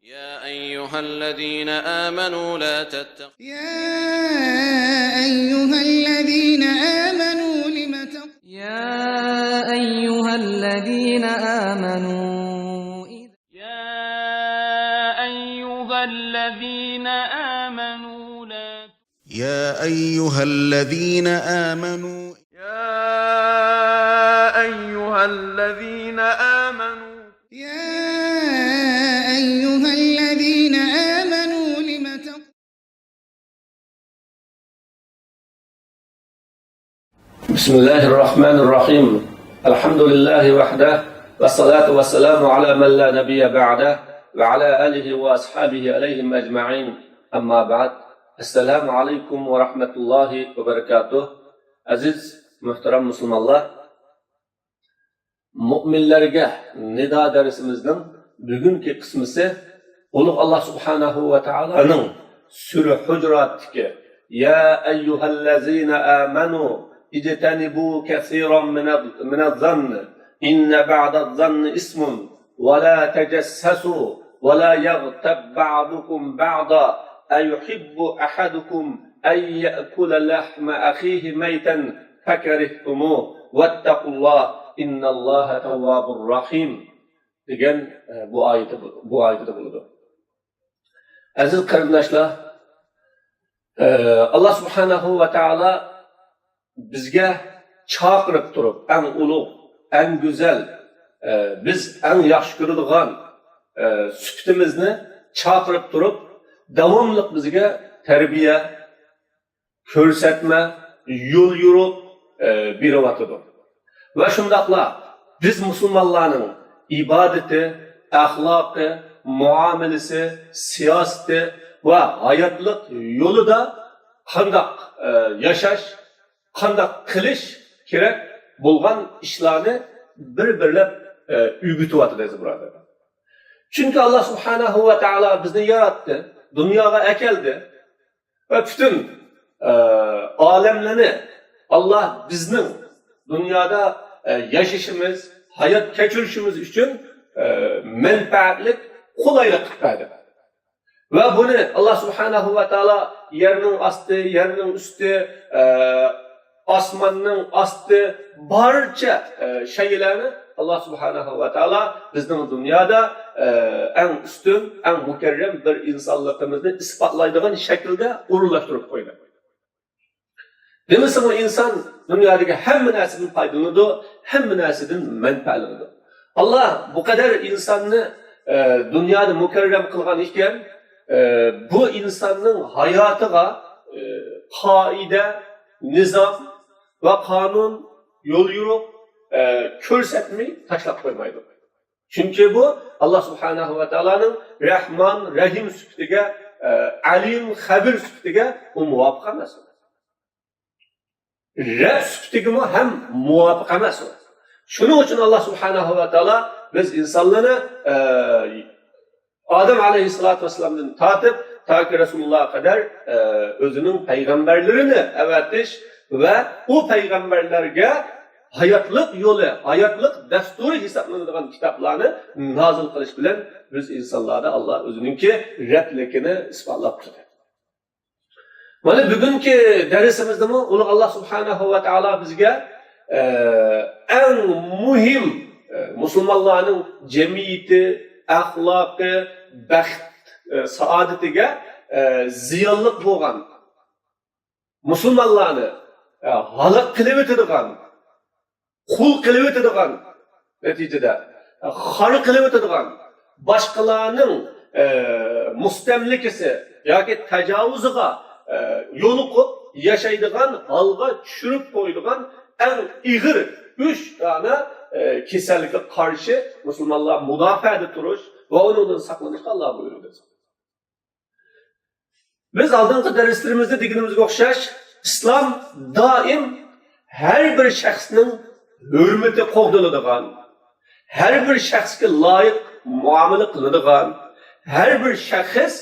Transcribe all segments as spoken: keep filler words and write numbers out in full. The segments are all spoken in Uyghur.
يا أيها الذين آمنوا لا تتخذوا يا أيها الذين آمنوا لم تق- يا أيها الذين آمنوا إذ- يا أيها الذين آمنوا لا يا أيها الذين آمنوا يا أيها الذين آمنوا يا أيها الذين آمنوا لم تق- بسم الله الرحمن الرحيم. الحمد لله وحده، والصلاة والسلام على من لا نبي بعده، وعلى آله وأصحابه عليهم أجمعين. أما بعد. السلام عليكم ورحمة الله وبركاته. ئەزىز، مۆھتەرەم مۇسۇلمانلار، مۆمىنلەرگە نىدا دەرسىمىزنىڭ بۈگۈنكى قىسمىسى ئۇلۇغ ئاللا سۇبھانەھۇ ۋە تائالانىڭ سۈرە ھۇجراتتىكى يا ئەييۇھەللەزىنە ئامەنۇ ئىجتەنىبۇ كەسىرەن مىنەز، مىنەز زەننى ئىننە بەئدەز زەننى ئىسمۇن ۋە لا تەجەسسەسۇ ۋە لا يغتب بعضكم بعضا أيحب أحدكم أن يأكل لحم أخيه ميتا فكرهتموه واتقوا الله إن الله تواب رحيم دېگەن، ئە، بۇ ئايىتى، بۇ ئايىتىدە بولىدۇ. ئەزىز قېرىنداشلار، ئە، ئاللا سۇبھانەھۇ ۋە تائالا بىزگە چاقىرىپ تۇرۇپ، ئەڭ ئۇلۇغ، ئەڭ گۈزەل، ئە، بىز ئەڭ ياخشى كۆرىدىغان، ئە، سۈپىتىمىزنى چاقىرىپ تۇرۇپ، داۋاملىق بىزگە تەربىيە، كۆرسەتمە، يول يورۇق، ئە، بېرىۋاتىدۇ. ۋە شۇنداقلا بىز مۇسۇلمانلارنىڭ ئىبادىتى، ئەخلاقى، مۇئامىلىسى، سىياسىتى ۋە ھاياتلىق يولىدا قانداق، ئە، ياشاش، قانداق قىلىش كېرەك بولغان ئىشلارنى بىر-بىرلەپ، ئە، ئۆگىتىۋاتىدۇ، ئەزىز بۇرادەرلەر. چۈنكى ئاللا سۇبھانەھۇ ۋە تائالا بىزنى ياراتتى، دۇنياغا ئەكەلدى ۋە پۈتۈن، ئە، ئالەملەرنى ئاللا بىزنىڭ دۇنيادا، ئە، ياشىشىمىز، ھايات كەچۈرۈشىمىز ئۈچۈن، ئە، مەنپەئەتلىك، قولايلىق قىلىپ بەردى. ۋە بۇنى ئاللا سۇبھانەھۇ ۋە تائالا يەرنىڭ ئاستى، يەرنىڭ ئۈستى، ئە، ئاسماننىڭ ئاستى، بارچە، ئە، شەيئىلەرنى ئاللا سۇبھانەھۇ ۋە تائالا بىزنىڭ دۇنيادا، ئە، ئەڭ ئۈستۈن، ئەڭ مۇكەررەم بىر ئىنسانلىقىمىزنى ئىسپاتلايدىغان شەكىلدە ئورۇنلاشتۇرۇپ قويدى. دېمىسىمۇ ئىنسان دۇنيادىكى ھەممە نەرسىدىن پايدىلىنىدۇ، ھەممە نەرسىدىن مەنپەئەتلىنىدۇ. ئاللا بۇ قەدەر ئىنساننى، ئە، دۇنيادا مۇكەررەم قىلغان ئىكەن، ئە، بۇ ئىنساننىڭ ھاياتىغا، ئە، قائىدە، نىزام ۋە قانۇن، يول يورۇق، ئە، كۆرسەتمەي تاشلاپ قويمايدۇ. چۈنكى بۇ ئاللا سۇبھانەھۇ ۋە تائالانىڭ رەھمان، رەھىم سۈپىتىگە، ئە، ئەلىم، خەبىر سۈپىتىگە ئۇ مۇۋاپىق ئەمەس. رەب سۈپىتىگىمۇ ھەم مۇۋاپىق ئەمەس ئۇ. شۇنىڭ ئۈچۈن ئاللا سۇبھانەھۇ ۋە تائالا بىز ئىنسانلارنى، ئە، ئادەم ئەلەيھىسسالاتۇ ۋەسسالامدىن تارتىپ تاكى رەسۇلۇللاھقا قەدەر، ئە، ئۆزىنىڭ پەيغەمبەرلىرىنى ئەۋەتىش ۋە ئۇ پەيغەمبەرلەرگە ھاياتلىق يولى، ھاياتلىق دەستۇرى ھېسابلىنىدىغان كىتابلارنى نازىل قىلىش بىلەن بىز ئىنسانلاردا ئاللا ئۆزىنىڭكى رەبلىكىنى ئىسپاتلاپ تۇردى. مانا بۈگۈنكى دەرسىمىزدىمۇ ئۇلۇغ ئاللا سۇبھانەھۇ ۋە تائالا بىزگە، ئە، ئەڭ مۇھىم، ئە، مۇسۇلمانلارنىڭ جەمئىيىتى، ئەخلاقى، بەخت، ئە، سائادىتىگە، ئە، زىيانلىق بولغان، مۇسۇلمانلارنى، ئە، ھالاك قىلىۋېتىدىغان، قۇل قىلىۋېتىدىغان، نەتىجىدە، ئە، خار قىلىۋېتىدىغان، باشقىلارنىڭ، ئە، مۇستەملىكىسى ياكى تاجاۋۇزىغا، ئە، يولۇقۇپ ياشايدىغان ھالغا چۈشۈرۈپ قويىدىغان ئەڭ ئېغىر ئۈچ دانە، ئە، كېسەلگە قارشى مۇسۇلمانلار مۇداپىئەدە تۇرۇش ۋە ئۇنىڭدىن ساقلىنىشقا ئاللا بۇيرۇدى. بىز ئالدىنقى دەرسلىرىمىزدە دېگىنىمىزگە ئوخشاش، ئىسلام دائىم ھەر بىر شەخسنىڭ ھۆرمىتى قوغدىلىدىغان، ھەر بىر شەخسكە لايىق مۇئامىلە قىلىدىغان، ھەر بىر شەخس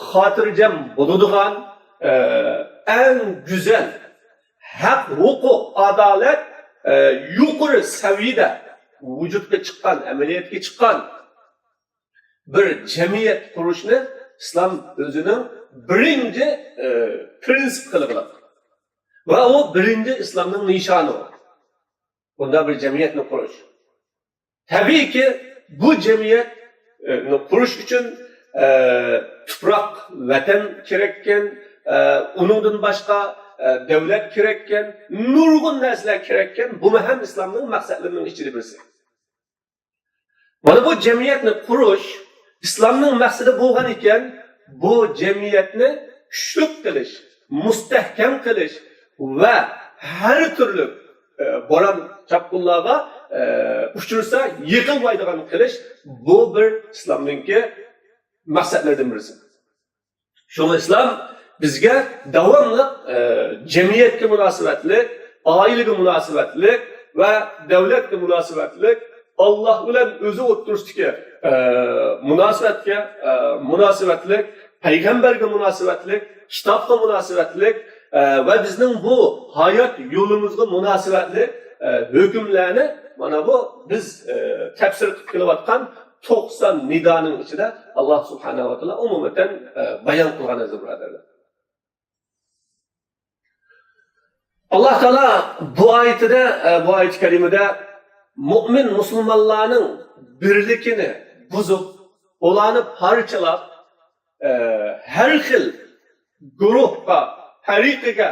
خاتىرجەم بولىدىغان، ئە، ئەڭ گۈزەل ھەق، ھوقۇق، ئادالەت، ئە، يۇقىرى سەۋىيەدە ۋۇجۇدقا چىققان، ئەمەلىيەتكە چىققان. بىر جەمئىيەت قۇرۇشنى ئىسلام ئۆزىنىڭ بىرىنچى، ئە، پرىنسىپ قىلىپ ئالغان. ۋە ئۇ بىرىنچى ئىسلامنىڭ نىشانى ئۇ. بۇنداق بىر جەمئىيەتنى قۇرۇش. تەبىئىيكى، بۇ جەمئىيەتنى قۇرۇش ئۈچۈن، ئە، تۇپراق، ۋەتەن كېرەككەن، ئە، ئۇنىڭدىن باشقا، ئە، دۆلەت كېرەككەن، نۇرغۇن نەرسىلەر كېرەككەن. بۇمۇ ھەم ئىسلامنىڭ مەقسەتلىرىنىڭ ئىچىدە بىرسى. مانا بۇ جەمئىيەتنى قۇرۇش ئىسلامنىڭ مەقسىتى بولغان ئىكەن، بۇ جەمئىيەتنى كۈچلۈك قىلىش، مۇستەھكەم قىلىش ۋە ھەر تۈرلۈك، ئە، بوران چاپقۇنلارغا، ئە، ئۇچرىسا يىقىلمايدىغان قىلىش، بۇ بىر ئىسلامنىڭكى مەقسەتلىرىدىن بىرسى. شۇڭا ئىسلام بىزگە داۋاملىق، ئە، جەمئىيەتكە مۇناسىۋەتلىك، ئائىلىگە مۇناسىۋەتلىك ۋە دۆلەتكە مۇناسىۋەتلىك، ئاللاھ بىلەن ئۆزى ئوتتۇرىسىدىكى، ئە، مۇناسىۋەتكە، ئە، مۇناسىۋەتلىك، پەيغەمبەرگە مۇناسىۋەتلىك، كىتابقا مۇناسىۋەتلىك، ئە، ۋە بىزنىڭ بۇ ھايات يولىمىزغا مۇناسىۋەتلىك، ئە، ھۆكۈملەرنى مانا بۇ بىز، ئە، تەپسىر قىلىپ كېلىۋاتقان توقسان نىدانىڭ ئىچىدە ئاللاھ سۇبھانەھۇ ۋە تائالا ئومۇمەن، ئە، بايان قىلغان، ئەزىز بۇرادەرلەر. ئاللاھ تائالا بۇ ئايىتىدە، ئە، بۇ ئايىتى كەرىمىدە مۇئمىن مۇسۇلمانلارنىڭ بىرلىكىنى بۇزۇپ، ئۇلارنى پارچىلاپ، ئە، ھەر خىل گۇرۇھقا، پەرىقىگە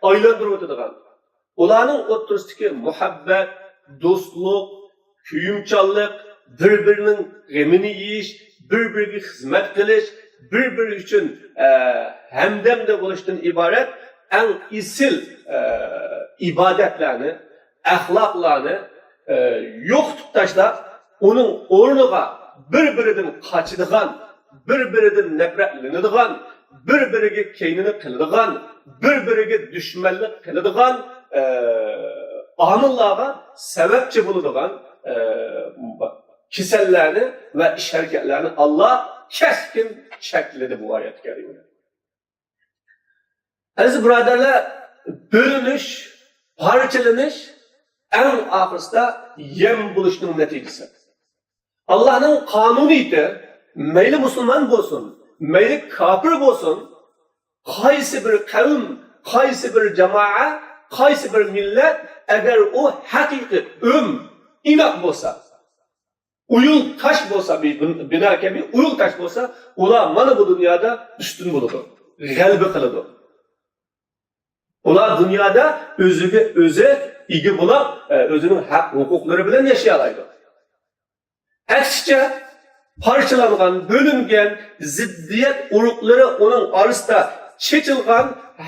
ئايلاندۇرۇۋېتىدىغان، ئۇلارنىڭ ئوتتۇرىسىدىكى مۇھەببەت، دوستلۇق، كۆيۈمچانلىق، بىر-بىرىنىڭ غېمىنى يېيىش، بىر-بىرىگە خىزمەت قىلىش، بىر-بىرى ئۈچۈن، ئە، ھەمدەمدە بولۇشتىن ئىبارەت ئەڭ ئېسىل، ئە، ئىبادەتلەرنى، ئەخلاقلارنى، ئە، يوقىتىپ تاشلاپ، ئۇنىڭ ئورنىغا بىر-بىرىدىن قاچىدىغان، بىر-بىرىدىن نەپرەتلىنىدىغان، بىر-بىرىگە كەينىنى قىلىدىغان، بىر-بىرىگە دۈشمەنلىك قىلىدىغان، ئە، ئامىللارغا سەۋەبچى بولىدىغان، ئە، كېسەللەرنى ۋە ئىش-ھەرىكەتلەرنى ئاللاھ كەسكىن چەكلىدى بۇ ئايەت كەرىمىدە. ئەزىز بۇرادەرلەر، بۆلۈنۈش، پارچىلىنىش ئەڭ ئاخىرسىدا يەم بولۇشنىڭ نەتىجىسى. ئاللاھنىڭ قانۇنىيىتى، مەيلى مۇسۇلمان بولسۇن، مەيلى كاپىر بولسۇن، قايسى بىر قەۋم، قايسى بىر جامائە، قايسى بىر مىللەت، ئەگەر ئۇ ھەقىقىي ئۆم، ئىناق بولسا، ئويۇل تاش بولسا، بىنا كەبى ئويۇل تاش بولسا، ئۇلار مانا بۇ دۇنيادا ئۈستۈن بولىدۇ، غەلىبە قىلىدۇ. ئۇلار دۇنيادا ئۆزىگە ئۆزى ئىگە بولۇپ، ئۆزىنىڭ ھەق ھوقۇقلىرى بىلەن ياشىيالايدۇ. ئەكسىچە، پارچىلانغان، بۆلۈنگەن، زىددىيەت ئۇرۇقلىرى ئۇنىڭ ئارىسىدا چېچىلغان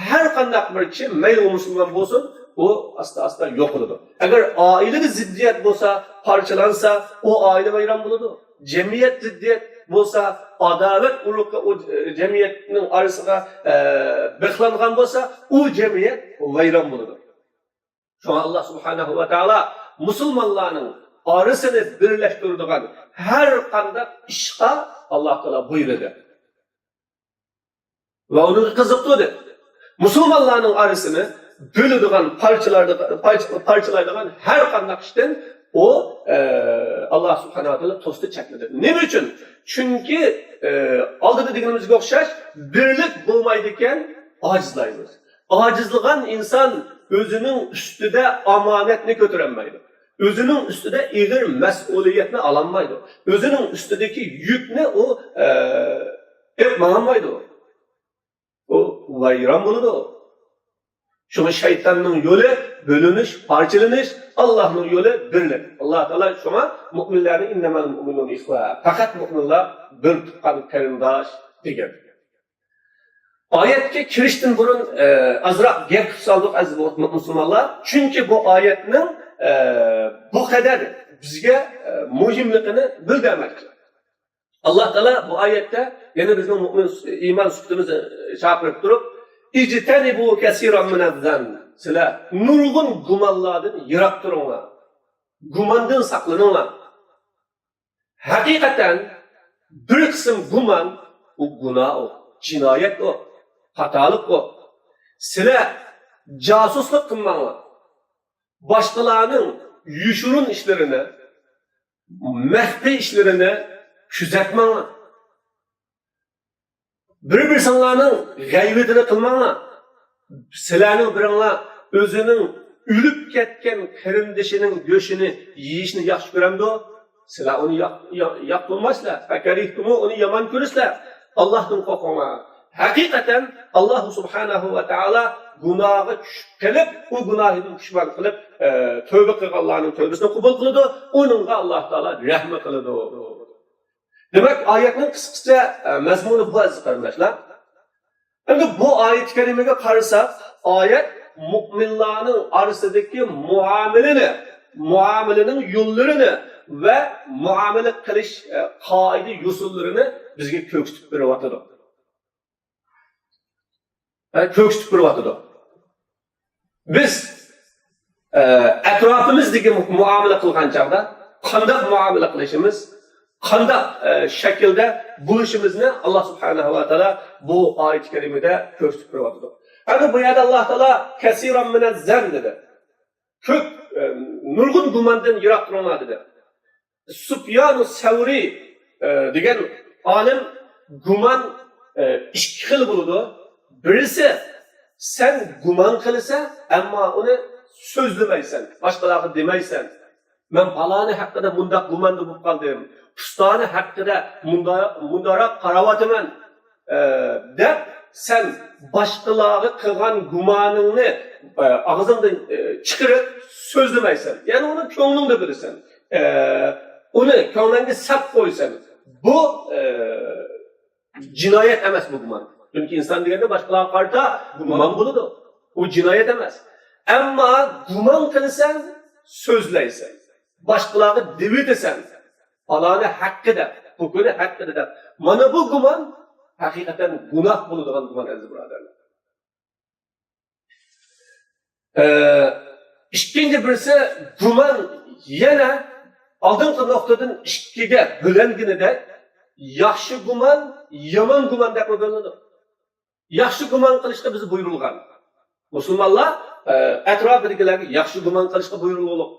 ھەر قانداق بىر كىشى، مەيلى ئۇ مۇسۇلمان بولسۇن، ئۇ ئاستا-ئاستا يوقىلىدۇ. ئەگەر ئائىلىدە زىددىيەت بولسا، پارچىلانسا، ئۇ ئائىلە ۋەيران بولىدۇ. جەمئىيەت زىددىيەت بولسا، ئاداۋەت ئۇرۇقى ئۇ جەمئىيەتنىڭ ئارىسىغا، ئە، بىخلانغان بولسا، ئۇ جەمئىيەت ۋەيران بولىدۇ. شۇڭا ئاللاھ سۇبھانەھۇ ۋە تائالا مۇسۇلمانلارنىڭ ئارىسىنى بىرلەشتۈرىدىغان ھەر قانداق ئىشقا ئاللاھ تائالا بۇيرۇدى. ۋە ئۇنى قىزىقتۇردى. مۇسۇلمانلارنىڭ ئارىسىنى بۆلىدىغان، پارچىلايدىغان، پارچ-، پارچىلايدىغان ھەر قانداق ئىشتىن ئۇ، ئە، ئاللاھ سۇبھانەھۇ ۋە تائالا توستى، چەكلىدى. نېمە ئۈچۈن؟ چۈنكى، ئە، ئالدىدا دېگىنىمىزگە ئوخشاش، بىرلىك بولمايدىكەن، ئاجىزلايمىز. ئاجىزلىغان ئىنسان ئۆزىنىڭ ئۈستىدە ئامانەتنى كۆتۈرەلمەيدۇ. ئۆزىنىڭ ئۈستىدە ئېغىر مەسئۇلىيەتنى ئالالمايدۇ. ئۆزىنىڭ ئۈستىدىكى يۈكنى ئۇ، ئە، ئېلىپ ماڭالمايدۇ. ئۇ ۋەيران بولىدۇ. شۇڭا شەيتاننىڭ يولى بۆلۈنۈش، پارچىلىنىش، ئاللاھنىڭ يولى بىرلىك. ئاللاھ تائالا شۇڭا مۇئمىنلەرنى «ئىننەمەل مۇئمىنۇنە ئىخۋە»، پەقەت مۇئمىنلار بىر تۇغقان قېرىنداش دېگەن. ئايەتكە كىرىشتىن بۇرۇن، ئە، ئازراق گەپ قىلىپ سالدۇق، ئەزىز مۇسۇلمانلار. چۈنكى بۇ ئايەتنىڭ، ئە، بۇ قەدەر بىزگە، ئە، مۇھىملىقىنى بىلدۈرمەكچى. ئاللاھ تائالا بۇ ئايەتتە يەنە بىزنىڭ مۇئمىن ئىمان سۈپىتىمىزنى چاقىرىپ تۇرۇپ، «ئىجتەنىبۇ كەسىرەن مىنەززەن»، سىلەر نۇرغۇن گۇمانلاردىن يىراق تۇرۇڭلار. گۇماندىن ساقلىنىڭلار. ھەقىقەتەن بىر قىسىم گۇمان، ئۇ گۇناھ، ئۇ جىنايەت، ئۇ خاتالىق، ئۇ. سىلەر جاسۇسلۇق قىلماڭلار. باشقىلارنىڭ يوشۇرۇن ئىشلىرىنى، مەخپىي ئىشلىرىنى، كۆزەتمەڭلار. بىر-بىرسىڭلارنىڭ غەيۋىتىنى قىلماڭلار. سىلەرنىڭ بىرىڭلار ئۆزىنىڭ ئۆلۈپ كەتكەن قېرىندىشىنىڭ گۆشىنى يېيىشنى ياخشى كۆرەمدۇ؟ سىلەر ئۇنى ياق-، يا-، ياقتۇرمايسىلەر. فەكەرىھتۇمۇ، ئۇنى يامان كۆرىسىلەر. ئاللاھتىن قورقۇڭلار. ھەقىقەتەن ئاللاھ سۇبھانەھۇ ۋە تائالا گۇناھقا چۈشۈپ قېلىپ، ئۇ گۇناھىدىن پۇشمان قىلىپ، ئە، تەۋبە قىلغانلارنىڭ تەۋبىسىنى قوبۇل قىلىدۇ. ئۇنىڭغا ئاللاھ تائالا رەھمى قىلىدۇ. دېمەك، ئايەتنىڭ قىسقىچە، ئە، مەزمۇنى بۇ، ئەزىز قېرىنداشلار. ئەمدى بۇ ئايەت كەرىمىگە قارىساق، ئايەت مۇئمىنلارنىڭ ئارىسىدىكى مۇئامىلىنى، مۇئامىلىنىڭ يوللىرىنى ۋە مۇئامىلە قىلىش، ئە، قائىدە يوسۇنلىرىنى بىزگە كۆرسىتىپ بېرىۋاتىدۇ. ئە، كۆرسىتىپ بېرىۋاتىدۇ. بىز، ئە، ئەتراپىمىزدىكى مۇ-، مۇئامىلە قىلغان چاغدا قانداق مۇئامىلە قىلىشىمىز، قانداق، ئە، شەكىلدە بولۇشىمىزنى ئاللاھ سۇبھانەھۇ ۋە تائالا بۇ ئايەت كەرىمىدە كۆرسىتىپ بېرىۋاتىدۇ. ئەمدى بۇ يەردە ئاللاھ تائالا «كەسىرەن مىنەز زەن» دېدى. كۆپ، ئە، نۇرغۇن گۇماندىن يىراق تۇرۇڭلار دېدى. سۇپيانۇ سەۋرى، ئە، دېگەن ئالىم گۇمان، ئە، ئىككى خىل بولىدۇ. بىرسى، سەن گۇمان قىلىسەن، ئەمما ئۇنى سۆزلىمەيسەن، باشقىلارغا دېمەيسەن. مەن پالانى ھەققىدە مۇنداق گۇماندا بولۇپ قالدىم، ئۇستانى ھەققىدە مۇندا-، مۇنداراق قاراۋاتىمەن، ئە، دەپ سەن باشقىلارغا قىلغان گۇمانىڭنى، ئە، ئاغزىڭدىن، ئە، چىقىرىپ سۆزلىمەيسەن. يەنى ئۇنى كۆڭلۈڭدە بىلىسەن. ئە، ئۇنى كۆڭلۈڭگە سەپ قويىسەن. بۇ، ئە، جىنايەت ئەمەس بۇ گۇمان. چۈنكى ئىنسان دېگەندە باشقىلارغا قارىتا گۇمان بولىدۇ. ئۇ جىنايەت ئەمەس. ئەمما گۇمان قىلىسەن، سۆزلەيسەن. باشقىلارغا دېۋىتىسەن. پالانى ھەققىدە، بۇ كۈنى ھەققىدە دەپ. مانا بۇ گۇمان ھەقىقەتەن گۇناھ بولىدىغان گۇمان، ئەزىز بۇرادەرلەر. ئە، ئىككىنچى بىرسى، گۇمان يەنە ئالدىنقى نۇقتىدىن ئىككىگە بۆلەنگىنىدەك، ياخشى گۇمان، يامان گۇمان دەپمۇ بۆلۈنىدۇ. ياخشى گۇمان قىلىشقا بىز بۇيرۇلغان. مۇسۇلمانلار، ئە، ئەتراپىدىكىلەرگە ياخشى گۇمان قىلىشقا بۇيرۇلغۇلۇق.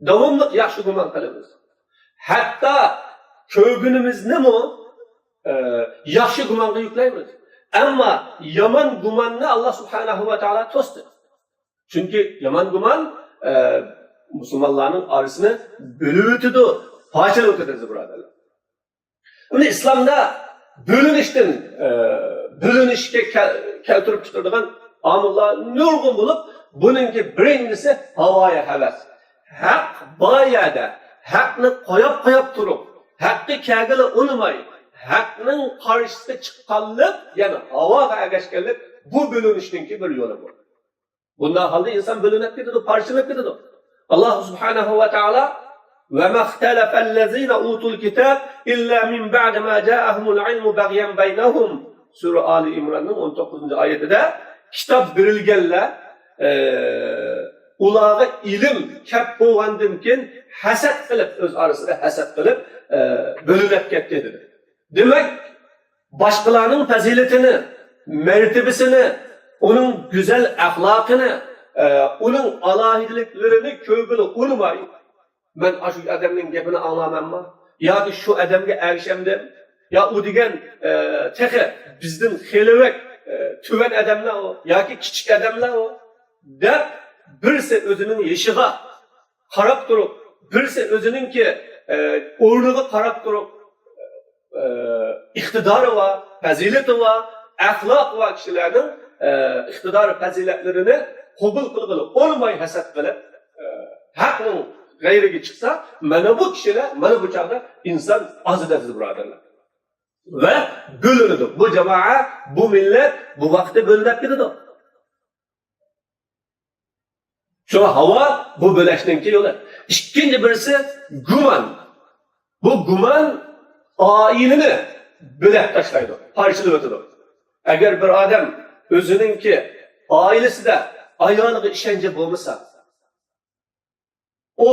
داۋاملىق ياخشى گۇمان قىلىمىز. ھەتتا كۆرگىنىمىزنىمۇ، ئە، ياخشى گۇمانغا يۈكلەيمىز. ئەمما يامان گۇماننى ئاللاھ سۇبھانەھۇ ۋە تائالا توستى. چۈنكى يامان گۇمان، ئە، مۇسۇلمانلارنىڭ ئارىسىنى بۆلۈۋېتىدۇ، پارچىلاۋېتىدۇ، ئەزىز بۇرادەرلەر. ئەمدى ئىسلامدا بۆلۈنۈشتىن، ئە، بۆلۈنۈشكە كەل-، كەلتۈرۈپ چىقىرىدىغان ئامىللار نۇرغۇن بولۇپ، بۇنىڭكى بىرىنچىسى ھاۋايى ھەۋەس. ھەق بار يەردە ھەقنى قوياپ قوياپ تۇرۇپ، ھەققە كەلگىلى ئۇنىماي، ھەقنىڭ قارشىسىغا چىققانلىق، يەنى ھاۋاغا ئەگەشكەنلىك، بۇ بۆلۈنۈشنىڭكى بىر يولى بۇ. بۇنداق ھالدا ئىنسان بۆلۈنۈپ كېتىدۇ، پارچىلىنىپ كېتىدۇ. ئاللاھ سۇبھانەھۇ ۋە تائالا، «وَمَا اخْتَلَفَ الَّذِينَ أُوتُوا الْكِتَابَ إِلَّا مِنْ بَعْدِ مَا جَاءَهُمُ الْعِلْمُ بَغْيًا بَيْنَهُمْ». سۈرە ئالى ئىمراننىڭ ئون توققۇزىنچى ئايىتىدە، كىتاب بېرىلگەنلەر، ئە، ئۇلارغا ئىلىم كەپ بولغاندىن كېيىن ھەسەت قىلىپ، ئۆز ئارىسىدا ھەسەت قىلىپ، ئە، بۆلۈنۈپ كەتتى دېدى. دېمەك، باشقىلارنىڭ پەزىلىتىنى، مەرتىۋىسىنى، ئۇنىڭ گۈزەل ئەخلاقىنى، ئە، ئۇنىڭ ئالاھىدىلىكلىرىنى كۆرگىلى ئۇنىماي، مەن ئاشۇ ئادەمنىڭ گېپىنى ئاڭلامەنمۇ؟ ياكى شۇ ئادەمگە ئەگىشەمدىم؟ يا ئۇ دېگەن، ئە، تېخى بىزدىن خېلىۋەك، ئە، تۆۋەن ئادەملەر ئۇ، ياكى كىچىك ئادەملەر ئۇ، دەپ بىرسى ئۆزىنىڭ يېشىغا قاراپ تۇرۇپ، بىرسى ئۆزىنىڭكى، ئە، ئورنىغا قاراپ تۇرۇپ، ئە، ئىقتىدارى بار، پەزىلىتى بار، ئەخلاقى بار كىشىلەرنىڭ، ئە، ئىقتىدارى، پەزىلەتلىرىنى قوبۇل قىلغىلى ئۇنىماي ھەسەت قىلىپ، ئە، ھەقنىڭ غەيرىگە چىقسا، مانا بۇ كىشىلەر، مانا بۇ چاغدا ئىنسان ئازىدۇ، ئەزىز بۇرادەرلەر. ۋە بۆلۈنىدۇ. بۇ جامائەت، بۇ مىللەت بۇ ۋاقىتتا بۆلۈنۈپ كېتىدۇ. شۇڭا ھاۋا بۇ بۆلەشنىڭكى يولى. ئىككىنچى بىرسى گۇمان. بۇ گۇمان ئائىلىنى بۆلەپ تاشلايدۇ، پارچىلىۋېتىدۇ. ئەگەر بىر ئادەم ئۆزىنىڭكى ئائىلىسىدە ئايالىغا ئىشەنچى بولمىسا، ئۇ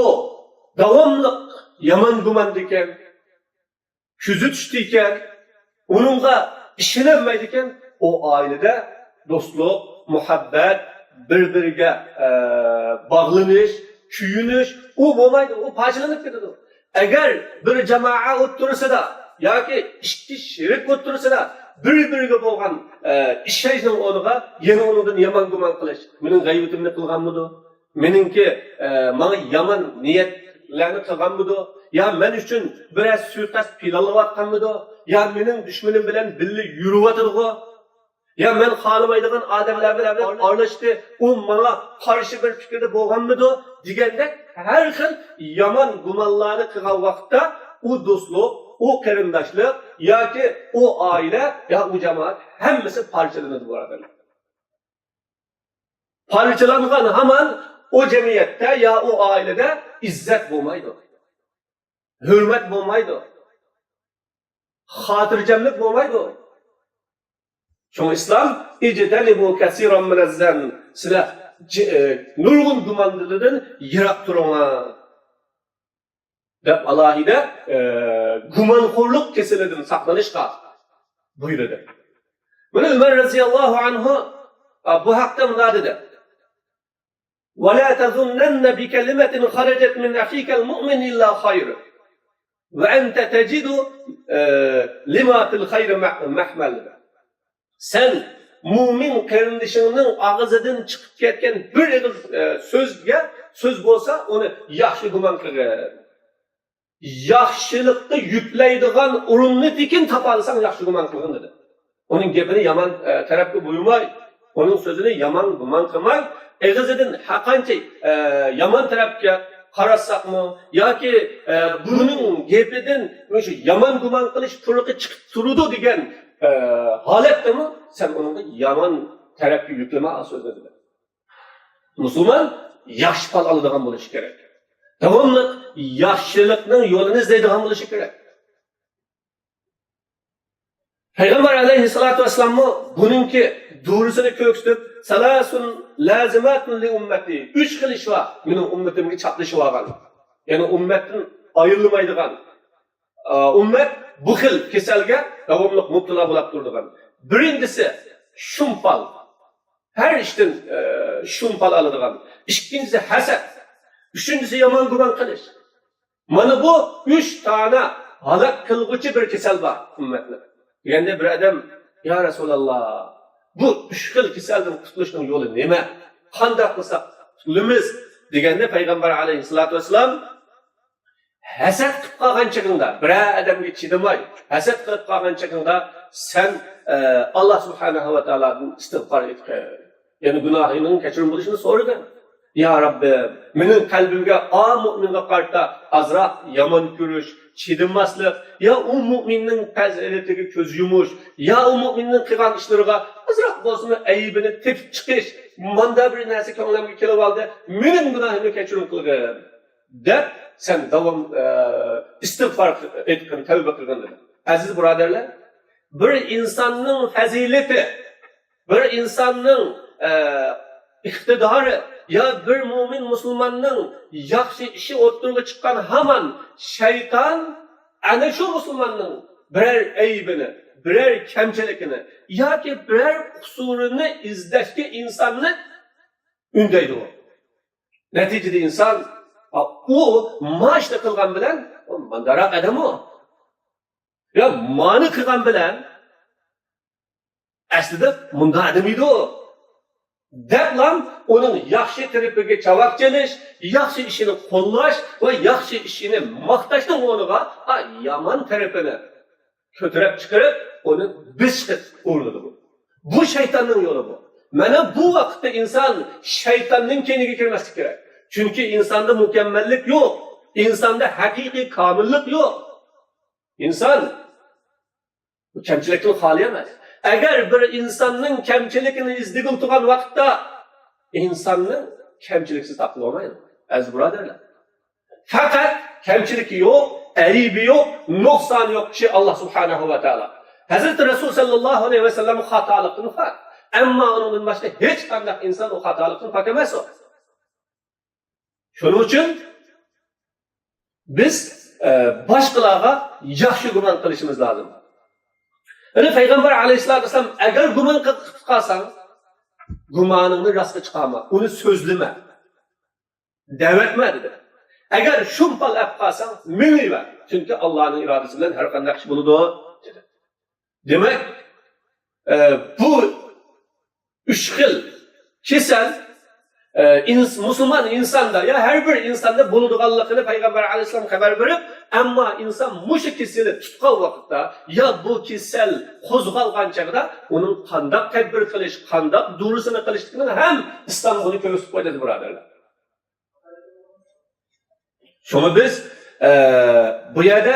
داۋاملىق يامان گۇماندىكەن، كۆزىتىشتىكەن، ئۇنىڭغا ئىشىنەلمەيدىكەن، ئۇ ئائىلىدە دوستلۇق، مۇھەببەت، بىر-بىرىگە، ئە، باغلىنىش، كۆيۈنۈش، ئۇ بولمايدۇ، ئۇ پارچىلىنىپ كېتىدۇ. ئەگەر بىر جامائە ئوتتۇرىسىدا ياكى ئىككى شېرىك ئوتتۇرىسىدا بىر-بىرىگە بولغان، ئە، ئىشەنچنىڭ ئورنىغا يەنە ئۇنىڭدىن يامان گۇمان قىلىش، مېنىڭ غەيۋىتىمنى قىلغانمىدۇ؟ مېنىڭكى، ئە، ماڭا يامان نىيەتلەرنى قىلغانمىدۇ؟ يا مەن ئۈچۈن بىرەر سۇيىقەست پىلانلاۋاتقانمىدۇ؟ يا مېنىڭ دۈشمىنىم بىلەن بىللە يۈرۈۋاتىدىغۇ؟ يا مەن خالىمايدىغان ئادەملەر بىلەن ئارىلاشتى، ئۇ ماڭا قارشى بىر پىكىردە بولغانمىدۇ؟ دېگەندەك ھەر خىل يامان گۇمانلارنى قىلغان ۋاقىتتا ئۇ دوستلۇق، ئۇ قېرىنداشلىق ياكى ئۇ ئائىلە يا ئۇ جامائەت ھەممىسى پارچىلىنىدۇ، بۇرادەرلەر. پارچىلانغان ھامان ئۇ جەمئىيەتتە يا ئۇ ئائىلىدە ئىززەت بولمايدۇ، ھۆرمەت بولمايدۇ، خاتىرجەملىك بولمايدۇ. شۇڭا ئىسلام، «ئىجتەنىبۇ كەسىرەن مىنەززەن»، سىلەر جى-، ئە، نۇرغۇن گۇماندىلىدىن يىراق تۇرۇڭلار، دەپ ئالاھىدە، ئە، گۇمانخورلۇق كېسىلىدىن ساقلىنىشقا بۇيرۇدى. مانا ئۆمەر رەزىياللاھۇ ئەنھۇ، ئە، بۇ ھەقتە مۇنداق دېدى: «ولا تظنن بكلمة خرجت من أخيك المؤمن إلا خير، وأنت تجد، ئە، لما في الخير مخملا». سەن مۇئمىن قېرىندىشىڭنىڭ ئاغزىدىن چىقىپ كەتكەن بىر ئېغىز، ئە، سۆزگە، سۆز بولسا، ئۇنى ياخشى گۇمان قىلغىن. ياخشىلىققا يۈكلەيدىغان ئورۇننى تېكىن تاپالىساڭ، ياخشى گۇمان قىلغىن، دېدى. ئۇنىڭ گېپىنى يامان، ئە، تەرەپكە بۇيرۇماي، ئۇنىڭ سۆزىنى يامان گۇمان قىلماي، ئېغىزىدىن ھەرقانچە، ئە، يامان تەرەپكە قاراتساقمۇ ياكى، ئە، بۇنىڭ گېپىدىن مۇشۇ يامان گۇمان قىلىش پۇرىقى چىقىپ تۇرىدۇ دېگەن، ئە، ھالەتتىمۇ سەن ئۇنىڭغا يامان تەرەپكە يۈكلىمە سۆزنى، دېدى. مۇسۇلمان ياخشى پال ئالىدىغان بولۇشى كېرەك. داۋاملىق ياخشىلىقنىڭ يولىنى ئىزدەيدىغان بولۇشى كېرەك. پەيغەمبەر ئەلەيھىسسالاتۇ ۋەسسالاممۇ بۇنىڭكى دورىسىنى كۆرسىتىپ، «سالاسۇن لازىماتۇن لىئۇممەتى»، ئۈچ خىل ئىش بار مېنىڭ ئۈممىتىمگە چاپلىشىۋالغان، يەنى ئۈممەتتىن ئايرىلمايدىغان، ئە، ئۈممەت بۇ خىل كېسەلگە داۋاملىق مۇپتىلا بولاپ تۇرىدىغان. بىرىنچىسى، شۇم پال. ھەر ئىشتىن، ئە، شۇم پال ئالىدىغان. ئىككىنچىسى، ھەسەت. ئۈچىنچىسى، يامان گۇمان قىلىش. مانا بۇ ئۈچ دانە ھالاك قىلغۇچى بىر كېسەل بار ئۈممەتنى. دېگەندە بىر ئادەم، «يا رەسۇلاللا، بۇ ئۈچ خىل كېسەلدىن قۇتۇلۇشنىڭ يولى نېمە؟ قانداق قىلساق قۇتۇلىمىز؟» دېگەندە پەيغەمبەر ئەلەيھىسسالاتۇ ۋەسسالام، ھەسەت قىلىپ قالغان چېغىڭدا، بىرەر ئادەمگە چىدىماي، ھەسەت قىلىپ قالغان چېغىڭدا سەن، ئە، ئاللا سۇبھانەھۇ ۋە تائالادىن ئىستىغپار ئېيتقىن. يەنى گۇناھىڭنىڭ كەچۈرۈم بولۇشىنى سورىغىن. «يا رەببىم، مېنىڭ قەلبىمگە ئا مۇئمىنغا قارىتا ئازراق يامان كۆرۈش، چىدىماسلىق، يا ئۇ مۇئمىننىڭ پەزىلىتىگە كۆز يۇمۇش، يا ئۇ مۇئمىننىڭ قىلغان ئىشلىرىغا ئازراق بولسىمۇ ئەيىبىنى تېپىپ چىقىش، ماندا بىر نەرسە كۆڭلۈمگە كېلىۋالدى، مېنىڭ گۇناھىمنى كەچۈرۈم قىلغىن.» دەپ سەن داۋام، ئە، ئىستىغپار ئېيتقىن، تەۋبە قىلغىن، دېدى. ئەزىز بۇرادەرلەر، بىر ئىنساننىڭ پەزىلىتى، بىر ئىنساننىڭ، ئە، ئىقتىدارى يا بىر مۆمىن مۇسۇلماننىڭ ياخشى ئىشى ئوتتۇرىغا چىققان ھامان شەيتان ئەنە شۇ مۇسۇلماننىڭ بىرەر ئەيىبىنى، بىرەر كەمچىلىكىنى ياكى بىرەر قۇسۇرىنى ئىزدەشكە ئىنساننى ئۈندەيدۇ. نەتىجىدە ئىنسان، ئا، ئۇ ما ئىشنى قىلغان بىلەن، ئۇ مانداراق ئادەم ئۇ. يا مانى قىلغان بىلەن، ئەسلىدە مۇنداق ئادەم ئىدى ئۇ، دەپلا ئۇنىڭ ياخشى تەرىپىگە چاۋاك چېلىش، ياخشى ئىشىنى قوللاش ۋە ياخشى ئىشىنى ماختاشنىڭ ئورنىغا، ئا، يامان تەرىپىنى كۆتۈرۈپ چىقىرىپ، ئۇنى بېسىشقا ئۇرۇنىدۇ. بۇ شەيتاننىڭ يولى بۇ. مانا بۇ ۋاقىتتا ئىنسان شەيتاننىڭ كەينىگە كىرمەسلىك كېرەك. چۈنكى ئىنساندا مۇكەممەللىك يوق. ئىنساندا ھەقىقىي كامىللىق يوق. ئىنسان بۇ كەمچىلىكتىن خالىي ئەمەس. ئەگەر بىر ئىنساننىڭ كەمچىلىكىنى ئىزدىگىلى تۇرغان ۋاقىتتا، ئىنساننى كەمچىلىكسىز تاپقىلى بولمايدۇ، ئەزىز بۇرادەرلەر. پەقەت كەمچىلىكى يوق، ئەيىبى يوق، نۇقسانى يوق كىشى ئاللا سۇبھانەھۇ ۋە تائالا. ھەزرىتى رەسۇل سەللەللاھۇ ئەلەيھى ۋەسەللەم خاتالىقتىن پاك. ئەمما ئۇنىڭدىن باشقا ھېچقانداق ئىنسان ئۇ خاتالىقتىن پاك ئەمەس ئۇ. شۇنىڭ ئۈچۈن بىز، ئە، باشقىلارغا ياخشى گۇمان قىلىشىمىز لازىم. يەنى پەيغەمبەر ئەلەيھىسسالاتۇ ۋەسسالام، «ئەگەر گۇمان قىلىپ قالساڭ، گۇمانىڭنى راستقا چىقارما، ئۇنى سۆزلىمە، دەۋەتمە» دېدى. ئەگەر شۇمپال ئەپ قالساڭ، مېڭىۋەر. چۈنكى ئاللانىڭ ئىرادىسى بىلەن ھەر قانداق ئىش بولىدۇ، دېدى. دېمەك، ئە، بۇ ئۈچ خىل كېسەل، ئە، ئىنس-، مۇسۇلمان ئىنساندا يا ھەر بىر ئىنساندا بولىدىغانلىقىنى پەيغەمبەر ئەلەيھىسسالام خەۋەر بېرىپ، ئەمما ئىنسان مۇشۇ كېسىلى تۇتقان ۋاقىتتا يا بۇ كېسەل قوزغالغان چاغدا ئۇنىڭ قانداق تەدبىر قىلىش، قانداق دورىسىنى قىلىشلىقىنى ھەم ئىسلام بۇنى كۆرسىتىپ قويدى، بۇرادەرلەر. شۇڭا بىز، ئە، بۇ يەردە